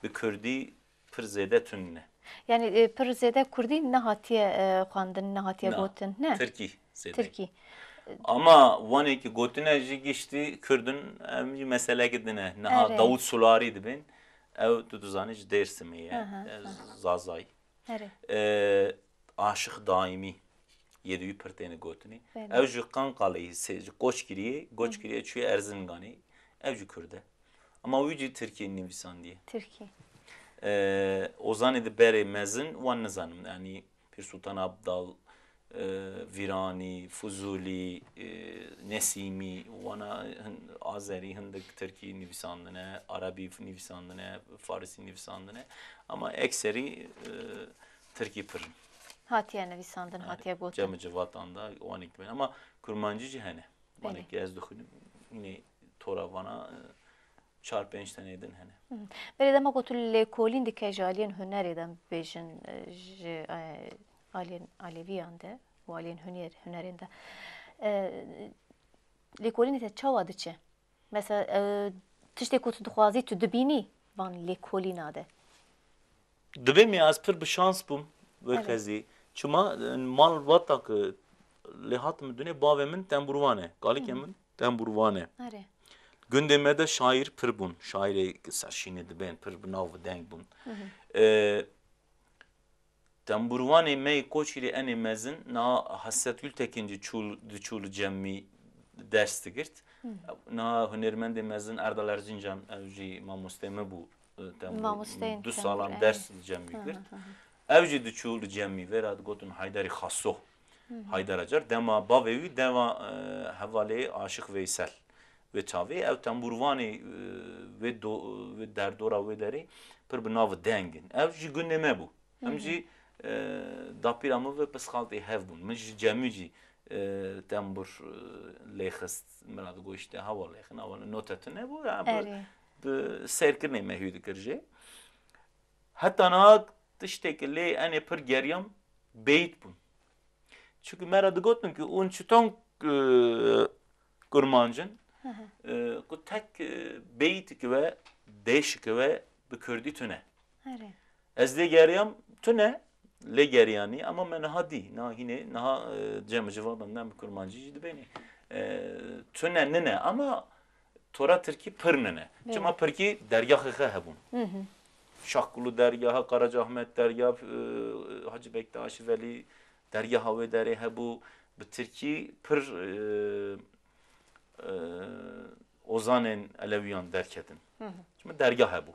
Bi kurdî pir zêde tune. Yani, e, pir zêde kurdî nehatiye, e, xwendin, nehatiye Na, gotin, ne? Tirkî zêde. Tirkî. Ama wanê ki gotine jî giştî kurdin, em jî meselekî din e. Niha Erê. Davut Sularî dibên, ew tu dizanî ji Dêrsimê ye, Aha, e, aha. Zazay. Erê. E, Aşiq Daîmî yê di wî pir têne gotinê. Belê. Ew ji Qanqaleyê, se-, ji Koçgiriyê, Koçgiriyê çûye Erzinganê. Ew jî kurd e. Ama wî jî tirkî nivîsandiye. Tirkî. E, ozanê di berê mezin wan nizanim. Yani Pîr Sultan Abdal, e, Vîranî, Fuzûlî, e, Nesîmî, wana hin-, Azerî hindik tirkî nivîsandine, Erebî nivîsandine, Farisî nivîsandine. Ama ekserî, e, tirkî pir in. Hatiye nivîsandin, Yani hatiye gotin. Cem û civatan da wan ê dibên. Ama kurmancî jî hene. Belê. Wan ê ki ez dixwînim, yine tora vana, e, çar pênc tenê din hene. Hı hı. Belê dema ku tu lêkolîn dike ji aliyên hunerê de bêjin, e, ji, e, aliyên Aleviyan de û aliyên huner-, hunerên de, e, lêkolînê te çawa diçe? Mesela, e, tiştê ku tu dixwazî tu dibînî van lêkolîna de? Dibê mi ez pir bi şans bûm wê Evet. qezî. Çima, e, malbata ku lê hatim dunê bavê min tembûrvan e. Kalikê Hı hı. min tembûrvan e. Erê. Gundê me de şaîr pir bûn. Şaîrê serşînê dibên pir bi nav û deng bûn. Hı hı. E, Tembûrvanê me yê Koçgirê enê mezin niha Hasret Gültekin jî çû, diçû li cemî ders digirt. Hı. Niha hunermendê mezin Erdal Erzincan, ew jî mamostê me bû, e, tembûr, Mamosteyên du tembûr, salan evet. ders li cemî Hı hı, girt. hı hı. Ew jî diçû li cemî, vê ra digotin Haydarî Xaso. Hı hı. Haydar Acar, dema bavê wî, dema, e, hevalê Aşiq Veysel. Wê çavê ew tembûrvanê, e, wê do-, wê derdora wê derê pir bi nav û deng in. Ew ji gundê me bû. Em Hı hı. jî, e, dapîra min ve pisxaltê hev bûn. Min ji cemî jî, e, tembûr, e, lêxist. Min re digot, işte, hewa lêxin, hewa lê-, note tune bû. Ya, bi, Erê. bi sêrkirinê me hû dikir jê. Heta niha tiştê ki lê enê pir geriyam beyt bûn. Çunku me re digotin ki hûn çiton, e, kurmanc in, Hı hı. e, ku tek, e, beyteke we, deşeke we bi kurdî tune. Erê. Ez lê geriyam tune, lê geriyanî, ama me niha dî. Niha hînê, niha, e, cem û civadan dem bi kurmancî jî dibênê. E, tune nine, ama tora tirkî pir nine. Belê. Çima pirkî dergahê xwe hebûn. Hı hı. Şahkulu dergaha, Karacaahmet dergah, e, Hacı Bektaş Veli dergaha wê derê hebû. Bi tirkî pir, e, e, ozanên Elewiyan derketin. Hı hı. Çima dergah hebû.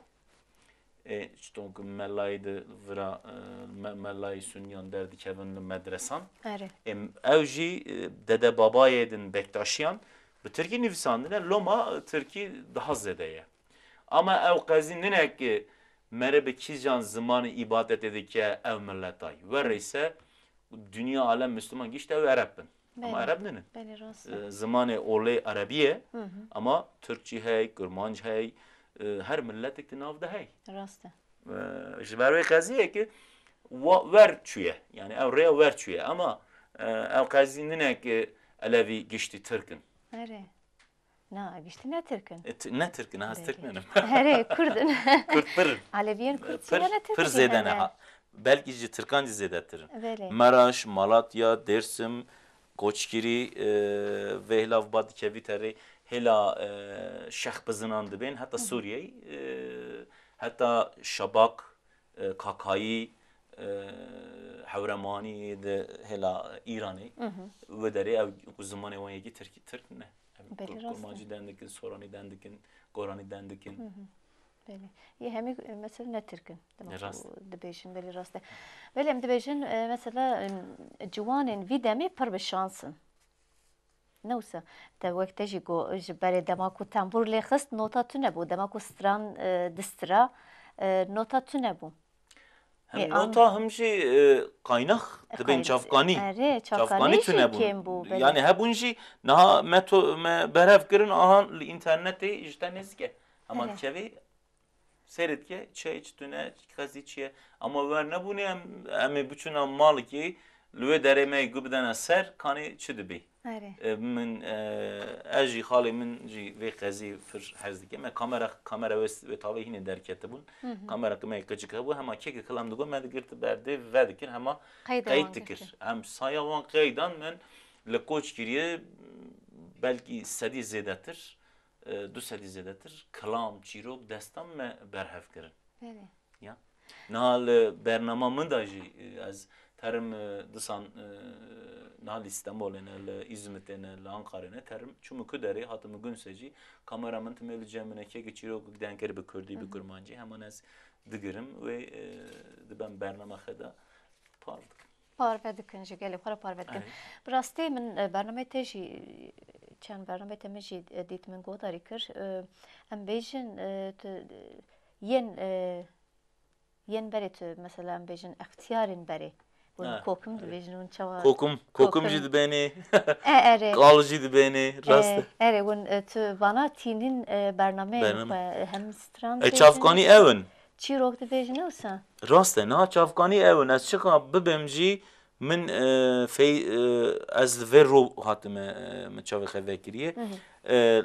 Ê, çiton ku melayî di vira, e, me-, melayî sunniyan derdikevin li medresan. Erê. Ê, ew jî, e, dede babayê din Bektaşiyan bi tirkî nivîsandine, loma, e, tirkî daha zêde ye. Ama ew qezî nine ki mere bi kîjan zimanê îbadetê dike ew miletay. Werê ise dinya alem Müslüman gişt ew Ereb bin. Ama Belê. Ereb ninin. Belê, rast e. E, zimanê olê Erebî ye, Hı hı. ama Tirkçî hey, Kurmanc hey, e, her miletek di nav de hey. Rast e. E, ji ber wê qeziyê ki wa-, wer çûye. Yani ew rêya wer çûye. Ama, e, ew qezî nine ki Elevî giştî Tirk in. Erê. Na, giştî ne Tirk in. E, ti-, ne Tirk in, ez Belê. Tirk ninim. Herê, Kurd in. Kurd pir in. Aleviyên E, Kurd pir, jî hene pir Tirkî zêde ne hene. ha. Belkî ji Tirkan jî zêdetir in. Belê. Meraş, Malatya, Dêrsim, Koçgirî, e, vê hilav ba dikevî terê hêla, e, Şex Bizinan dibên, heta Hı hı. Sûriyeyê, e, heta Şabak, e, Kakayî, e, Hewremanî di hêla Îranê, Hı hı. wê derê ew ku zimanê wan yekî Tirkî, Tirk ne. Ev Belê, kur-, rast e. Kurmancî den dikin, Soranî den dikin, Goranî den dikin. Hı hı. Belê. Yê hemî, e, mesela ne Tirk in. Demek E, rast. ku dibêjin, belê rast e. Belê em dibêjin, e, mesela, em, ciwanên vî demê pir bi şans in. Ne wisa? Te wek te jî got, ji berê dema ku tembûr lê xist, nota tune bû. Dema ku stran, e, distira, e, nota tune bû. Hem Ê, an- nota hem jî, e, qaynax dibên Qaynax. çavkanî. Erê, çavkanî Çavkanî jî tune bûn. kêm bû, belê. Yani hebûn jî niha me to-, me berhev kirin, aha li înternetê ji te nêzîk e. Hema Erê. dikevî seyr dike, çi heye, çi tune, qezî çi ye. Ama wer nebûne em, em ê biçûna malikê, li wê derê me yê guh bidene ser, kanê çi dibê. Erê. E, min, e, ez jî, xalê min jî vê qezî pir hez dike. Me kamera, kamera wê, wê tavê hînê derketibûn. Hı hı. Kamera ki me yê kiçik hebû, hema kekê kilam digot, me digirti berdê, vedikir, hema Qeyda qeyd wan dikir. Dikir. Em saya wan qeydan min li koç kiriye, belkî sedî zêdetir, e, du sedî zêdetir kilam, çîrok, destan me berhev kirin. Belê. Ya. Niha li bernama min de jî, e, ez terim, e, disan, e, niha li Stenbolê ne, li Îzmitê ne, li Ankarê ne, terim çûme ku derê, hatime Gunsê jî, kamera min timê li cem min e, kekê çîrok deng kir bi kurdî, Hı bi hı. kurmancî, heman ez digirim wê, e, dibem bernama xwe de parv dikim. Parve dikin, ji gelê xwe re parve dikin. Erê. Bi rastî min, e, bernameyê te jî, çend bernameyê te min jî, e, dît, min guhdarî kir. E, em bêjin, e, tu, e, yên, e, yên berê tu, mesela em bêjin extiyarên berê. Hûn Ha, kokim erê. dibêjin, hûn çawa? Kokim, kokim Kokim. jî dibênê. E, erê. Qal jî dibênê, rast e. E, erê, hûn, e, tu vana tînin, e, bernameyên Bername. xwe, e, hem stran E, dibêjin, çavkanî ew in. çîrok dibêjin, ne wisa? Rast e, niha çavkanî ew in. Ez çiqa bibêm jî min, e, fey, e, ez li vê ro hatime, e, min çavê xwe vekiriye. Hı hı. E,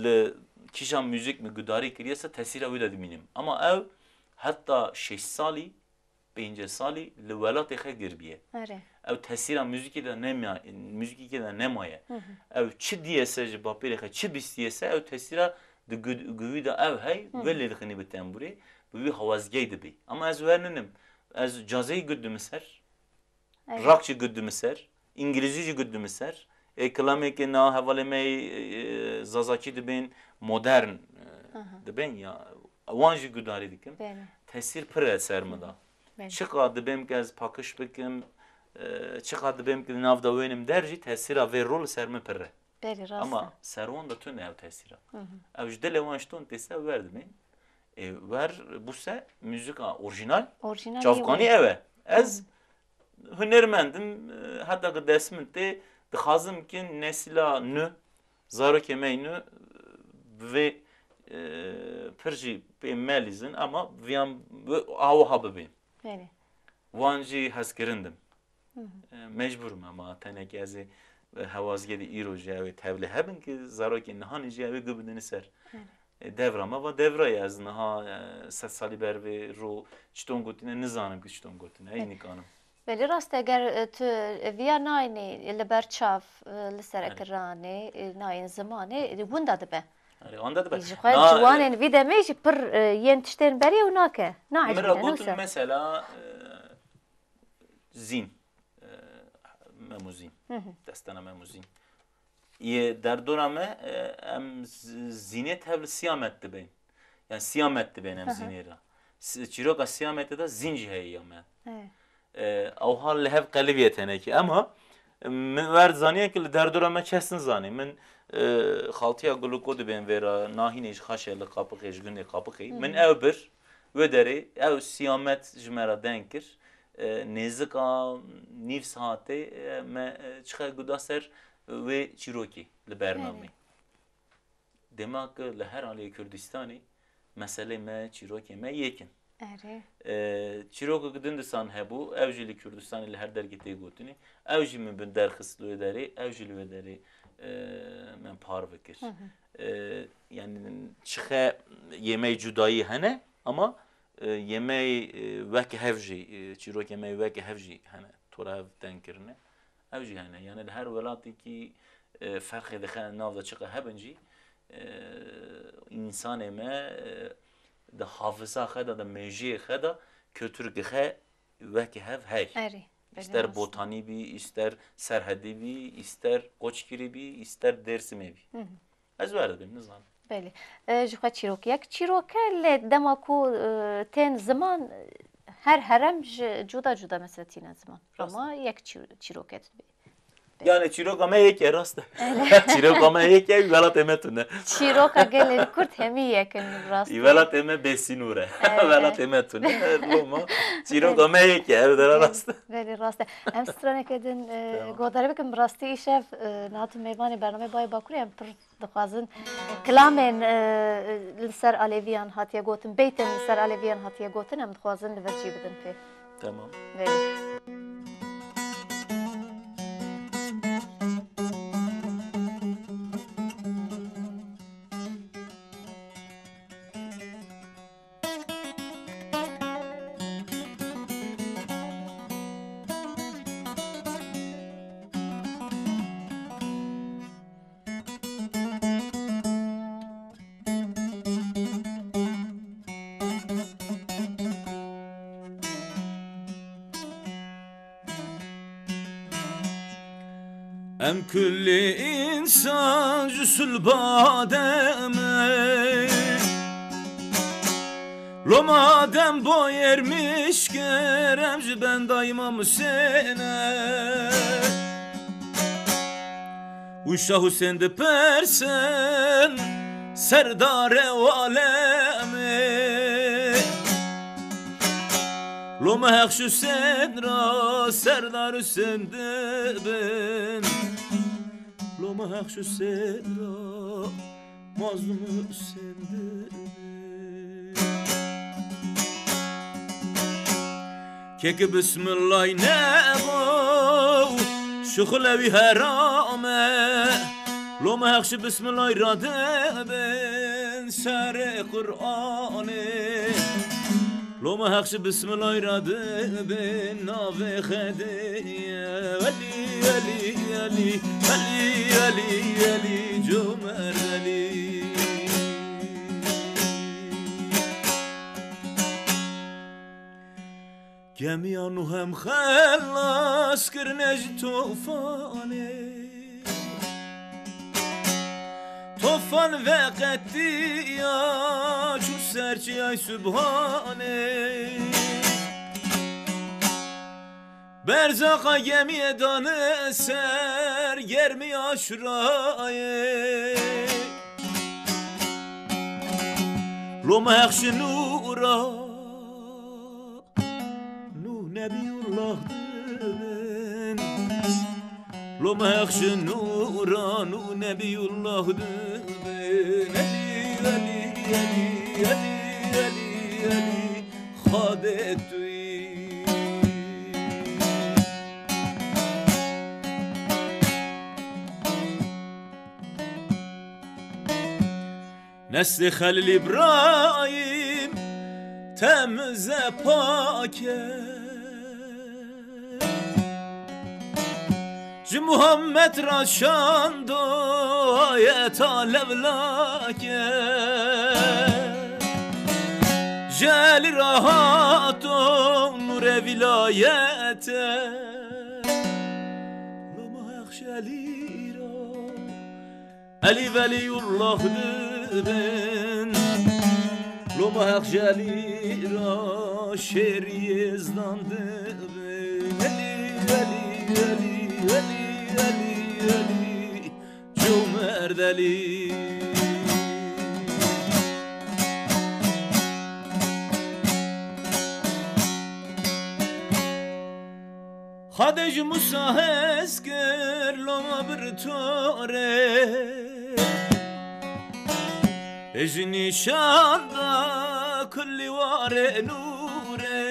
li kîjan muzîk min gudarî kiriye se tesîra wî de dimînim. Ama ew heta şeş salî, pêncî salî li welatê xwe gir biye. Erê. Ew tesîra muzîkê de nema-, muzîkê de nemaye. Hı hı. Ew çi diye se ji bapêrê xwe, çi bîstiye se, ew tesîra di gu-, guh wî de ew hey, Hı hı. wê lê dixinî bi tembûrê, bi wî hawazgey dibî. Ama ez wer ninim. Ez cazeyî guh dime ser, Erê. rak jî guh dime ser, îngilîzî jî guh dime ser. Ê kilamê ke na hevalê me, e, zazakî dibên modern, e, Hı hı. dibên ya, wan jî guhdarî dikim. Belê. Tesîr pir e ser min de. Belê. Çiqa dibêm ke ez pakiş bikim, e, çiqa dibêm ke di nav de wênim der jî tesîra vê rol li ser min pir e. Belê, rast Ama e. ser wan de tune ew tesîra. Hı hı. Ew ji dilê wan ji ton tê se wer dibên. Ê, wer bûse muzîka orjînal, Orjînal çavkanî yê ew e. Ez Hı hı. hunermend im, e, heta ku dest min tê, dixwazim ki nesîla nû, zarokê me yê nû, e, bi vê, e, pir jî pê melîzin, ama viyan bi awiha bibên. Belê. Wan jî hezkirin dim. Hı hı. E, mecbûr im, ama tenekî ez ê, e, hewazgê de îro jî ew ê tevlê hebin ki zarokên nihanî jî ew ê guh bidin ser. Belê. E, devra me va devra ye, ez niha, e, sed salî ber vê ro çiton gotine, nizanim ki çiton gotine, ey Belê. nikanim. Belê, rast e, eger, e, tu, e, viya nayînî li ber çav, e, li ser Erê. ekranê, e, nayîn zimanê, e, winda dibe. Erê, wanda dibe. Ji xwe Na, e, ciwanên vî demê jî pir, e, yên tiştên berê û nake. Min ra Naecibîne, gotin wisa? mesela, e, Zîn, e, Mem û Zîn, Hı hı. destana Mem û Zîn. Yê derdora me, e, em z-, zînê tev li Siyamet dibên. Yani Siyamet dibên em Hı hı. zînê re. S-, çîroka Siyametê de zîn jî heye ya me. Evet. E, ewha li hev qeliviye tenekî. Ema, e, min wer zaniye ki li derdora me kes nizanî. Min, e, xaltiya Guluko dibên vê re, nahînê ji Xaşê li Qapiqê, ji gundê Qapiqê. Hı Min hı. ew bir, wê derê, ew Siyamet ji me re deng kir. E, nêzika nîv saetê, e, me, e, çiqe guda ser, e, wê çîrokê li bernamê. Erê. Dema ku li her aliyê Kurdistanê meselê me, çîrokê me yek in. Erê. E, çîrokek din disan hebû, ew jî li Kurdistanê li her dergê tê gotinê. Ew jî min bi derxist li wê derê, ew jî li wê derê, e, min parve kir. Hı hı. E, yani çiqe yê me yê cudayî hene, ama, e, yê me yê, e, weke hev jî, e, çîrokê me yê weke hev jî hene. Tora hev deng kirine. Ew jî hene. Yani li her welatekî, e, ferqê dixe nav de çiqe hebin jî, e, însanê me, e, di hafiza xwe de, di mêjiyê xwe de kulturkê xwe weke hev hey. Erê, belê, Îster rast e. Botanî bî, îster Serhedî bî, îster Qoçkirî bî, îster Dêrsimê bî. Hı hı. Ez wer dibêm, nizanim. Belê. E, ji xwe çîrok, yek çîrok e, lê dema ku, e, tên ziman, e, her herem ji cuda cuda mesela tîne ziman. Rast e. Ama yek çî-, çîrok e tu dibê. Yani çîroka me yek e, rast e. Çîroka me yek e, welatê me tune. Çîroka gelên Kurd hemî yek in, rast e. Welatê me bêsînor e. Evet. Welatê me tune. Loma çîroka me yek e, ev dera rast e. Belê, rast e. Em straneke din, e, Tamam. guhdarî bikin, bi rastî îşev, e, niha tu mêvanê bernameyê Bayê Bakurê, em pir dixwazin kilamên, e, li ser Aleviyan hatiye gotin, beytên li ser Aleviyan hatiye gotin, em dixwazin li vir cî bidin pê. Tamam. Belê. Em kulî însan ji sulb Adem e. Loma Adem bo yermiş kir, em ji benda Îmam Husên e. Û Şah Husên dipirsin, serdare û alemê. Loma heq ji Husên ra, serdar Husên dibin. Loma heq ji Husên ra, mazlum Husên dibin. Kek Bismillahî nebo, şixule wî heram e. Loma heq ji Bismillahî ra dibin serê Qur'anê. Loma heq ji Bismillahî ra dibin navê Xwedê ye. Elî, Elî, Elî, Elî, Elî, Elî, Comer Elî. Gemiya Nuh em xelas kirine ji tofanê. Tofan veqetiya çû ser çiyay Subhanê. Berzaxa gemiyê dane ser germiya Aşurayê. Loma heq ji nûra Nû Nebiyullah dibin. Loma heq ji nûra Nû Nebiyullah dibin. Elî, Elî, Elî, Elî, Elî, Elî, Elî, Xadê tu yî. Neslê Xelîl Îbrahîm temiz e, pak e. Ji Muhammed ra şando ayeta levlak e. Ji Elî ra hato nûrê vîlayet e. Loma heq ji Elî ra Elî Velîyullah dibin. Loma heq ji Elî ra şêrî Yezdan dibin. Elî, Elî, Elî, Elî, Elî, Elî, Elî, Cumerd Elî. Xwedê ji Musa hez kir, loma bir torê. Ê ji nîşan da kullî warê nûrê.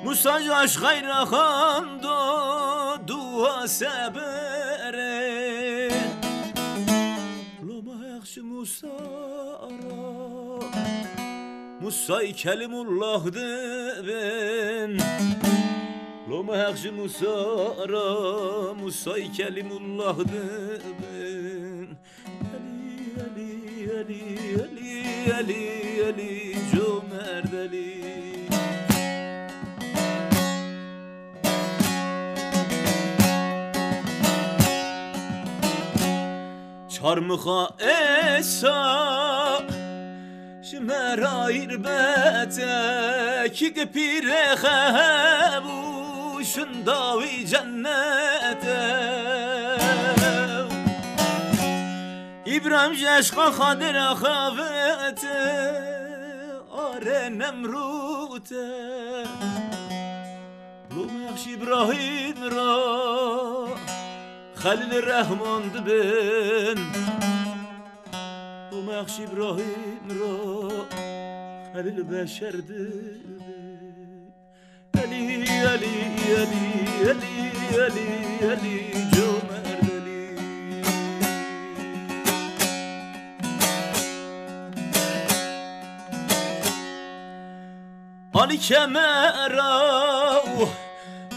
Musa ji aşxay re xwendo dua sebirê. Loma heq ji Musa ra Musay Kelimullah dibin. Loma heq ji Musa ra Musay Kelimullah dibin. Elî, Elî, Elî, Elî, Elî, Elî, Comerd Elî. Çarmıxa êsa ji me re îrbet e, kî ki pîrê xebû Şinda wî cennete. Îbrahîm ji eşqa Xadir axavete, are Nemrûte. Lomexş Îbrahîm ra Xelîl Rehman dibin. Lomexş Îbrahîm ra Xelîl Beşer dibin. Elî, Elî, Elî, Elî, Elî, Elî, Comerd Elî. Alî kemera û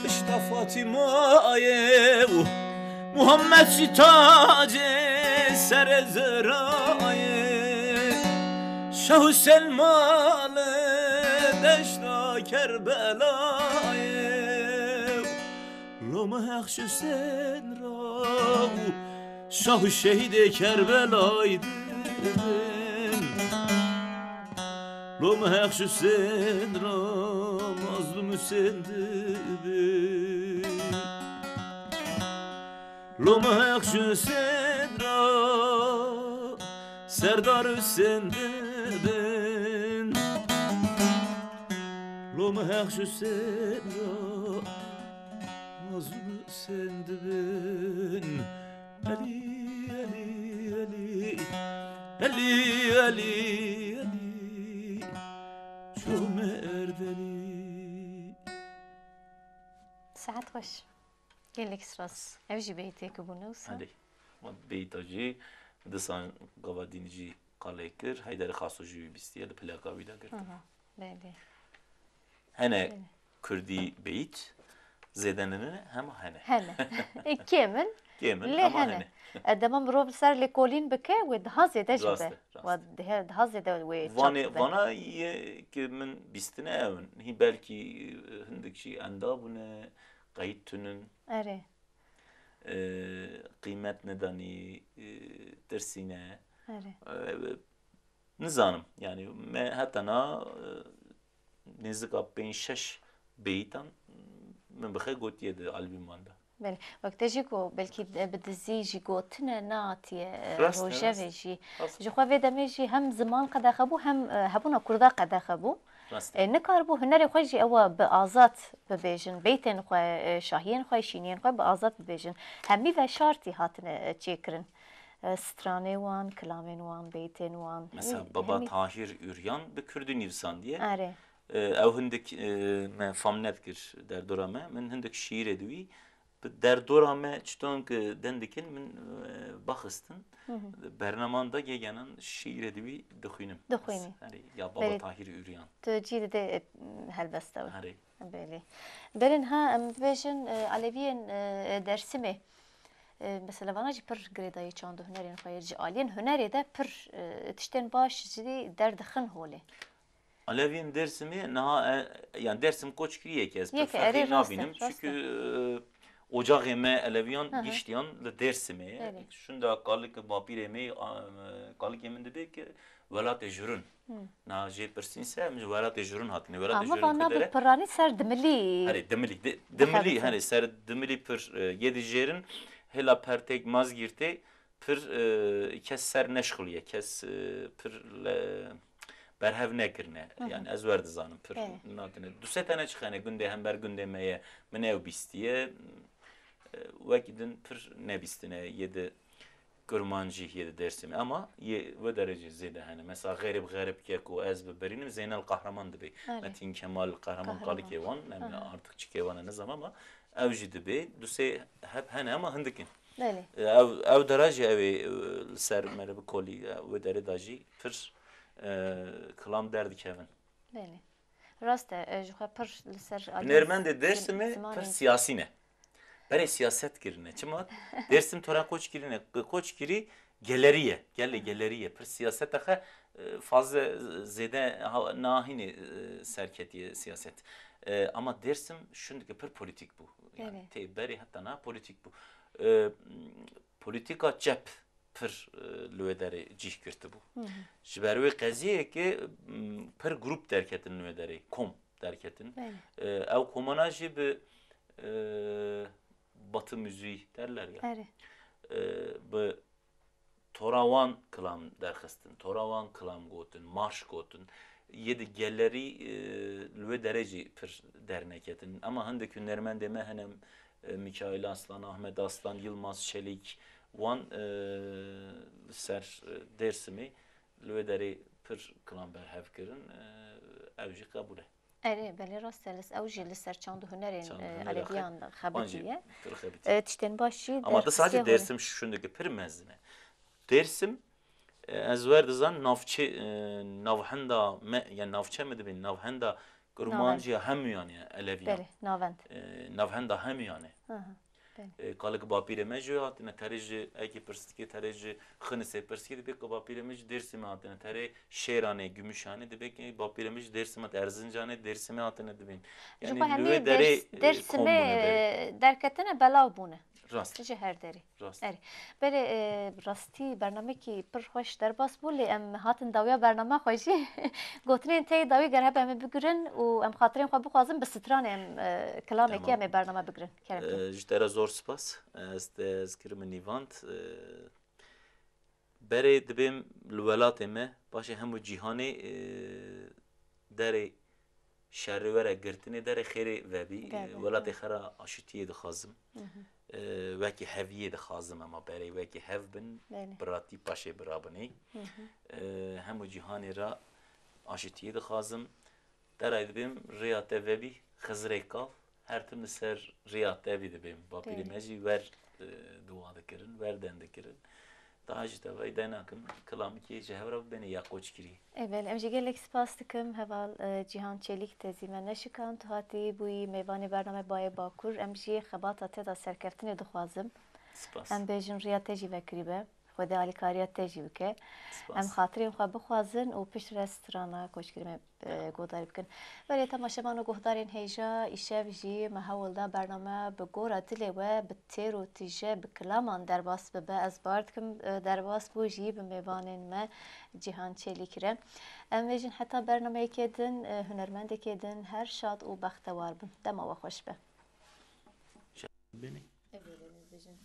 pişta Fatîmayê û Muhammed jî tacê serê Zirayê. Şah Husên mali deşta Kerbelayê. Loma Hex Husên ra û Şah û şehîdê Kerbelayê dibin. Loma Hex Husên ra Mazlûm Husên dibin. Loma Hex Husên ra Serdar Husên dibin. Loma Hex Husên ra Mazlûm Husên dibin. Elî, Elî, Elî. Elî, Elî, Elî. Comerd Elî. Saet xweş. Gelek spas. Ev jî beytêk bû, ne wisa? Erê. Wan beyta jî disan gava dîn jî qalê kir. Heyderê Xaso jî wî bîstiye, li plaka wî de girtin. Aha, belê. Hene Belê. Kurdî beyt, zêde nine, hema hene. Hene. Ê, kêm in, Kêm in, lê ama hene. hene. E, dema mirov li ser lêkolîn bike, wê daha zêde jî Rast be. e, rast Wa e. dihe-, daha zêde wê çap Vanê, bibe. Vana ye ki min bîstine ew in. Hî belkî, e, hindik jî enda bûne, qeyîd tunin. Erê. E, qîmet nedanî, e, tirsîne. Erê. E, nizanim, yani me heta na, e, nêzika pênc şeş beyîtan min bi xwe gotiye di albûman de. Belê. Wek te jî got, belkî bi dizî jî gotine, nehatiye, e, Rast e, rojevê rast. jî. Rast. Ji xwe vê demê jî hem ziman qedexe bû, hem, e, hebûna kurda qedexe bû. Rast e. E, nikaribû hunerê xwe jî ewa bi azad bibêjin, beytên xwe, e, şahiyên xwe, şîniyên xwe bi azad bibêjin. Hemî veşartî hatine, e, çêkirin. E, stranê wan, kilamên wan, beytên wan. Mesela Hemî, Baba hemî Tahir Üryan bi kurdî nivîsandiye. Erê. E, ew hindik, e, me fam nedikir derdora me. Min hindik şîîrê di wî bi derdora me çiton ki den dikin min, e, baxistin. Hı hı. Bernaman de gegenan şîîrê di wî dixwînim. Dixwînî. Erê, ya Baba Belê. Tahir Üryan. Tu cî dide, e, helbesta wî. Erê. Belê. Belê, ha, em bibêjin, e, Aleviyên, e, Dersimê, e, mesela vana jî pir girêdayî çand û hunerên xwe yê. Ji aliyên hunerê de pir, e, tiştên baş jî derdixin holê. Aleviyên Dersimê niha, e, yani Dersim koç kiriye ki ez pir Yeke, erê, ferqê rast e, nabînim. rast e. Çünkü, e, ocaxê me Eleviyan Hı hı. giştiyan li Dersimê ye. Belê. Şunda kalik bapîrê me, a, e, kalikê min dibe ki welatê Jurun. Hı. Na jê pirsîn se, em ji welatê Jurun hatine. Welatê Ama Jurun vana bi kurdere. piranî ser Dimilî. Herê, Dimilî. Di-, Dimilî, Dixebitin. herê, ser Dimilî pir, e, yê dijêrin. Hêla Pertek Mazgîrtê pir, e, kes ser neşxiliye. Kes, e, pir le-, berhev nekirine. Hı hı. Yani ez wer dizanim pir Evet. natine. Du sê tane çi xene gundê hember gundê me ye. Min ew bîstiye. E, wekî din pir nebîstine. Yê di Kurmancî yê di Dêrsimê. Ama yê wê derecê zêde hene. Mesela Xerîb Xerîb ke ku ez bibirînim Zeynel Qahraman dibê. Erê. Metin Kemal Qahraman Qahraman. kalikê wan. Nemine Aha. artık çikê wan e nizam ama ew jî dibê. Du sê heb hene ama hindik in. Belê. E, ev, ew dera jî ew ê, e, li ser meriv kolî, e, wê derê de jî pir, e, kilam derdikevin. Belê. Rast e, e, ji xwe pir li ser aliyên Hunermendê Dêrsimê zimanê pir siyasî ne. Berê siyaset kirine. Çima? Dêrsim tora koç kirine. Koç kirî gelerî ye. Gelê gelerî ye. Pir siyaseta xwe, e, fazla zêde ha-, nahînê, e, serketiye siyaset. E, ama Dêrsim şundike pir polîtîk bû. Yani Evet. tê berê heta na polîtîk bû. E, polîtîka çep pir, e, li wê derê cih girtibû. Hı hı. Ji ber wê qeziyê ki, m, pir grup derketin li wê derê, kom derketin. Belê. E, ew komana jî bi, e, Batı müziği derler ya. Erê. E, bi tora wan kilam derxistin, tora wan kilam gotin, marş gotin. Yê di gelerî, e, li wê derê jî pir derneketin. Ama hindek hunermendê me hene, e, Mikail Aslan, Ahmet Aslan, Yılmaz Çelik, wan, e, li ser, e, Dêrsimê li wê derê pir kilam berhev kirin, e, ew jî qebûl e. Erê, belê rast e, li s-, ew jî li ser çand û hunerên, Çand û e, hunerê Eleviyan xebitiye. Wan jî pir xebitiye. E, tiştên baş jî Ama di saetî derxistê xwe. Dêrsim şûndeke pir mezin e. Dêrsim, e, ez wer dizan navçe, e, navhenda me, yani navçe mi dibên, navhenda Navend. Kurmanciya hemûyan e, Eleviyan. Belê, navend. E, navhenda hemûyan e. Aha. Belê. E, kalik bapîrê me jî hatine terê ji, eke pirstikê terê ji Xinisê pirstikê dibê ku bapîrê me ji Dêrsimê hatine terê Şêranê, Gümüşhane dibê ku bapîrê me ji Dêrsimê, Erzincanê, Dêrsimê hatine dibên. Ji Yani xwe li hemî wê derê, Dêrs-, e, Dêrsimê, kom bûne berê. E, derketine belav bûne. Rast. Ji her derê. Rast. Erê. Belê, e, rastî bernamekî pir xweş derbas bû, lê em hatin dawiya bername xwe jî gotinên tey dawî ger hebe em ê bigirin û em xatirên xwe bixwazin bi stranê em, e, kilamekî Tamam. em ê bername bigirin. Kerem kirin. E, ji te re zor spas. Ez te, ez kirime nîvand. E, berê dibêm li welatê me, paşê hemû cîhanê, e, derê şerê were girtinê, derê xêrê vebî. Vebî, Welatê evet. Xera aşitiyê dixwazim. Hı hı. E, wekî heviyê dixwazim, ema berê wekî hev bin, Belê. Biratî paşê birabinê. Hı hı. E, hemû cîhanê re aşitiyê dixwazim. Derayê dibêm rêya te vebî, Xizirê Kav, her tim li ser rêya te bî dibêm. Bapîrê Belê. Me jî wer, e, dua dikirin, wer den dikirin. Daha jî tevayî daynakim, kilamikê ji hev re bibêne ya Qoçgirî. Ê belê, em jî gelek spas dikim. Heval, e, Cîhan Çelîk te zî me neşikand. Tu hatî bûyî mêvanê bername Bayê Bakur. Em jî xebata te de serkeftinê dixwazim. Spas. Em bêjin riya te jî vekirî be. Xwedê alîkariya te jî bike. Spas. Em xatirên xwe bixwazin û piştre strana Koçgirî me e, guhdarî bikin. Belê temaşevan û guhdarên hêja, îşev jî me hewl da bername bi gora dilê we, bi têr û tije, bi kilaman derbas bibe. Ez bar dikim, e, derbas bû jî bi mêvanên me Cîhan Çelîk re. Em vêjin heta bernameyekê din, e, hunermendekê din her şad û bextewar bin. Dema we xweş be. Bênê. Ev ê lê bêjin.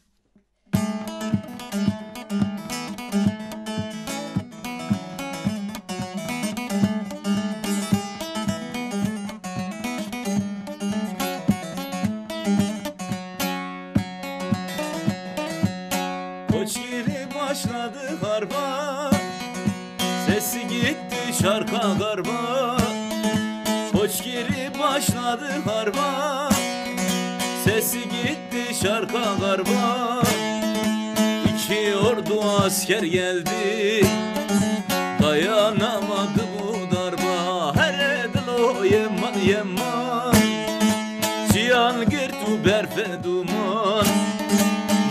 Koçgiri başladı harba, sesi gitti şarka garba. Koçgiri başladı harba, sesi gitti şarka garba. İki ordu asker geldi, dayanamadı bu darba. Here dilo yeman yeman, çiyan girt û berfe duman.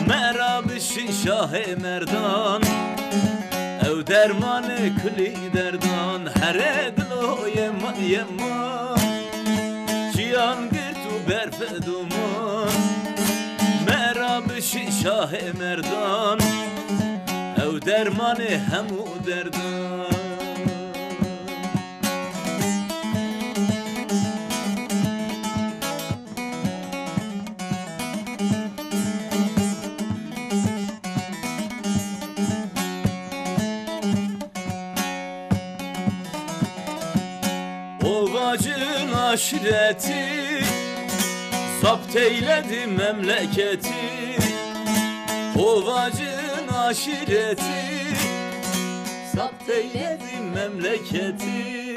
Merabişi şahê merdan, ew dermanê kulî derdan. Here dilo yeman yeman, çiyan girt û berfe duman. Merabişi şahê merdan, ew dermanê hemû derdan. Ovacın aşireti zapt eyledi memleketi. Ovacın aşireti zapt eyledi memleketi.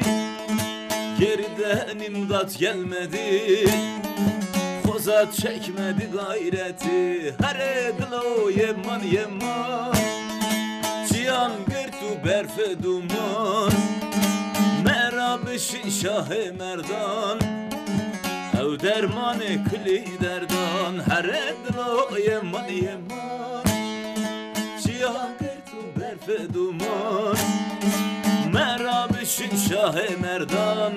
Geriden imdat gelmedi, Xozat çekmedi gayreti. Here dilo yeman yeman, çiyan girt û berfe duman. Merabişi şahê merdan, ew dermanê kulî derdan. Here dilo yeman yeman, çiyan girt û berfe duman. Merabişi şahê merdan,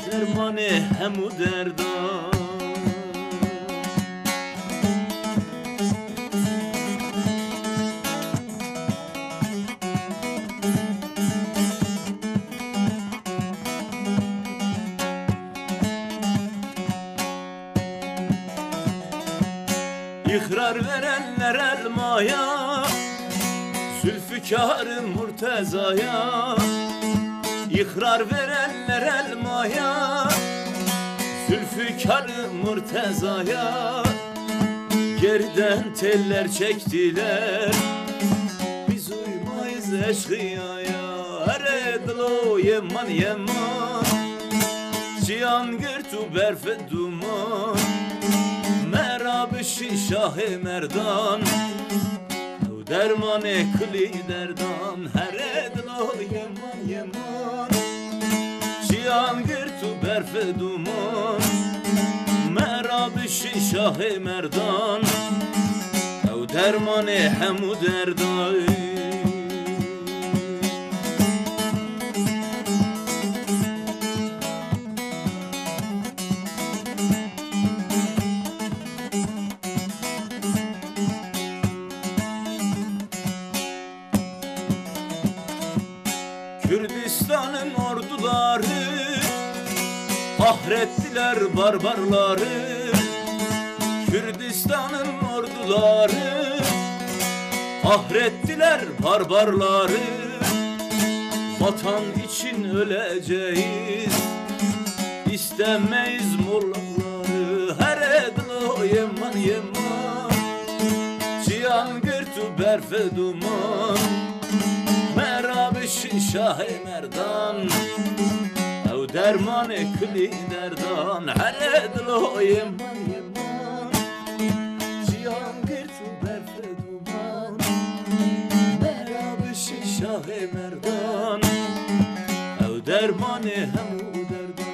dermanê hemû derdan. İkrar verenler elmaya, Zülfikar Murteza'ya. İkrar verenler elmaya, Zülfikar Murteza'ya. Geriden teller çektiler, biz uymayız eşkıyaya. Here dilo yeman yeman, çiyan girt û berf duman, me ra bişî şahê merdan. Ew dermanê kulî derdan, here dilo yeman yeman. Çiyan girt û berf duman, me ra bişî şahê merdan. Ew dermanê hemû derdan. Kürdistan'ın orduları kahrettiler barbarları. Kürdistan'ın orduları kahrettiler barbarları. Vatan için öleceğiz, istemeyiz mollaları. Here dilo yeman yeman, çiyan girt û berf duman, me ra bişî şahê merdan. Ew dermanê kulî derdan, here dilo yeman yeman, çiyan girt û berf duman, me ra bişî şahê merdan. Ew dermanê hemû derdan.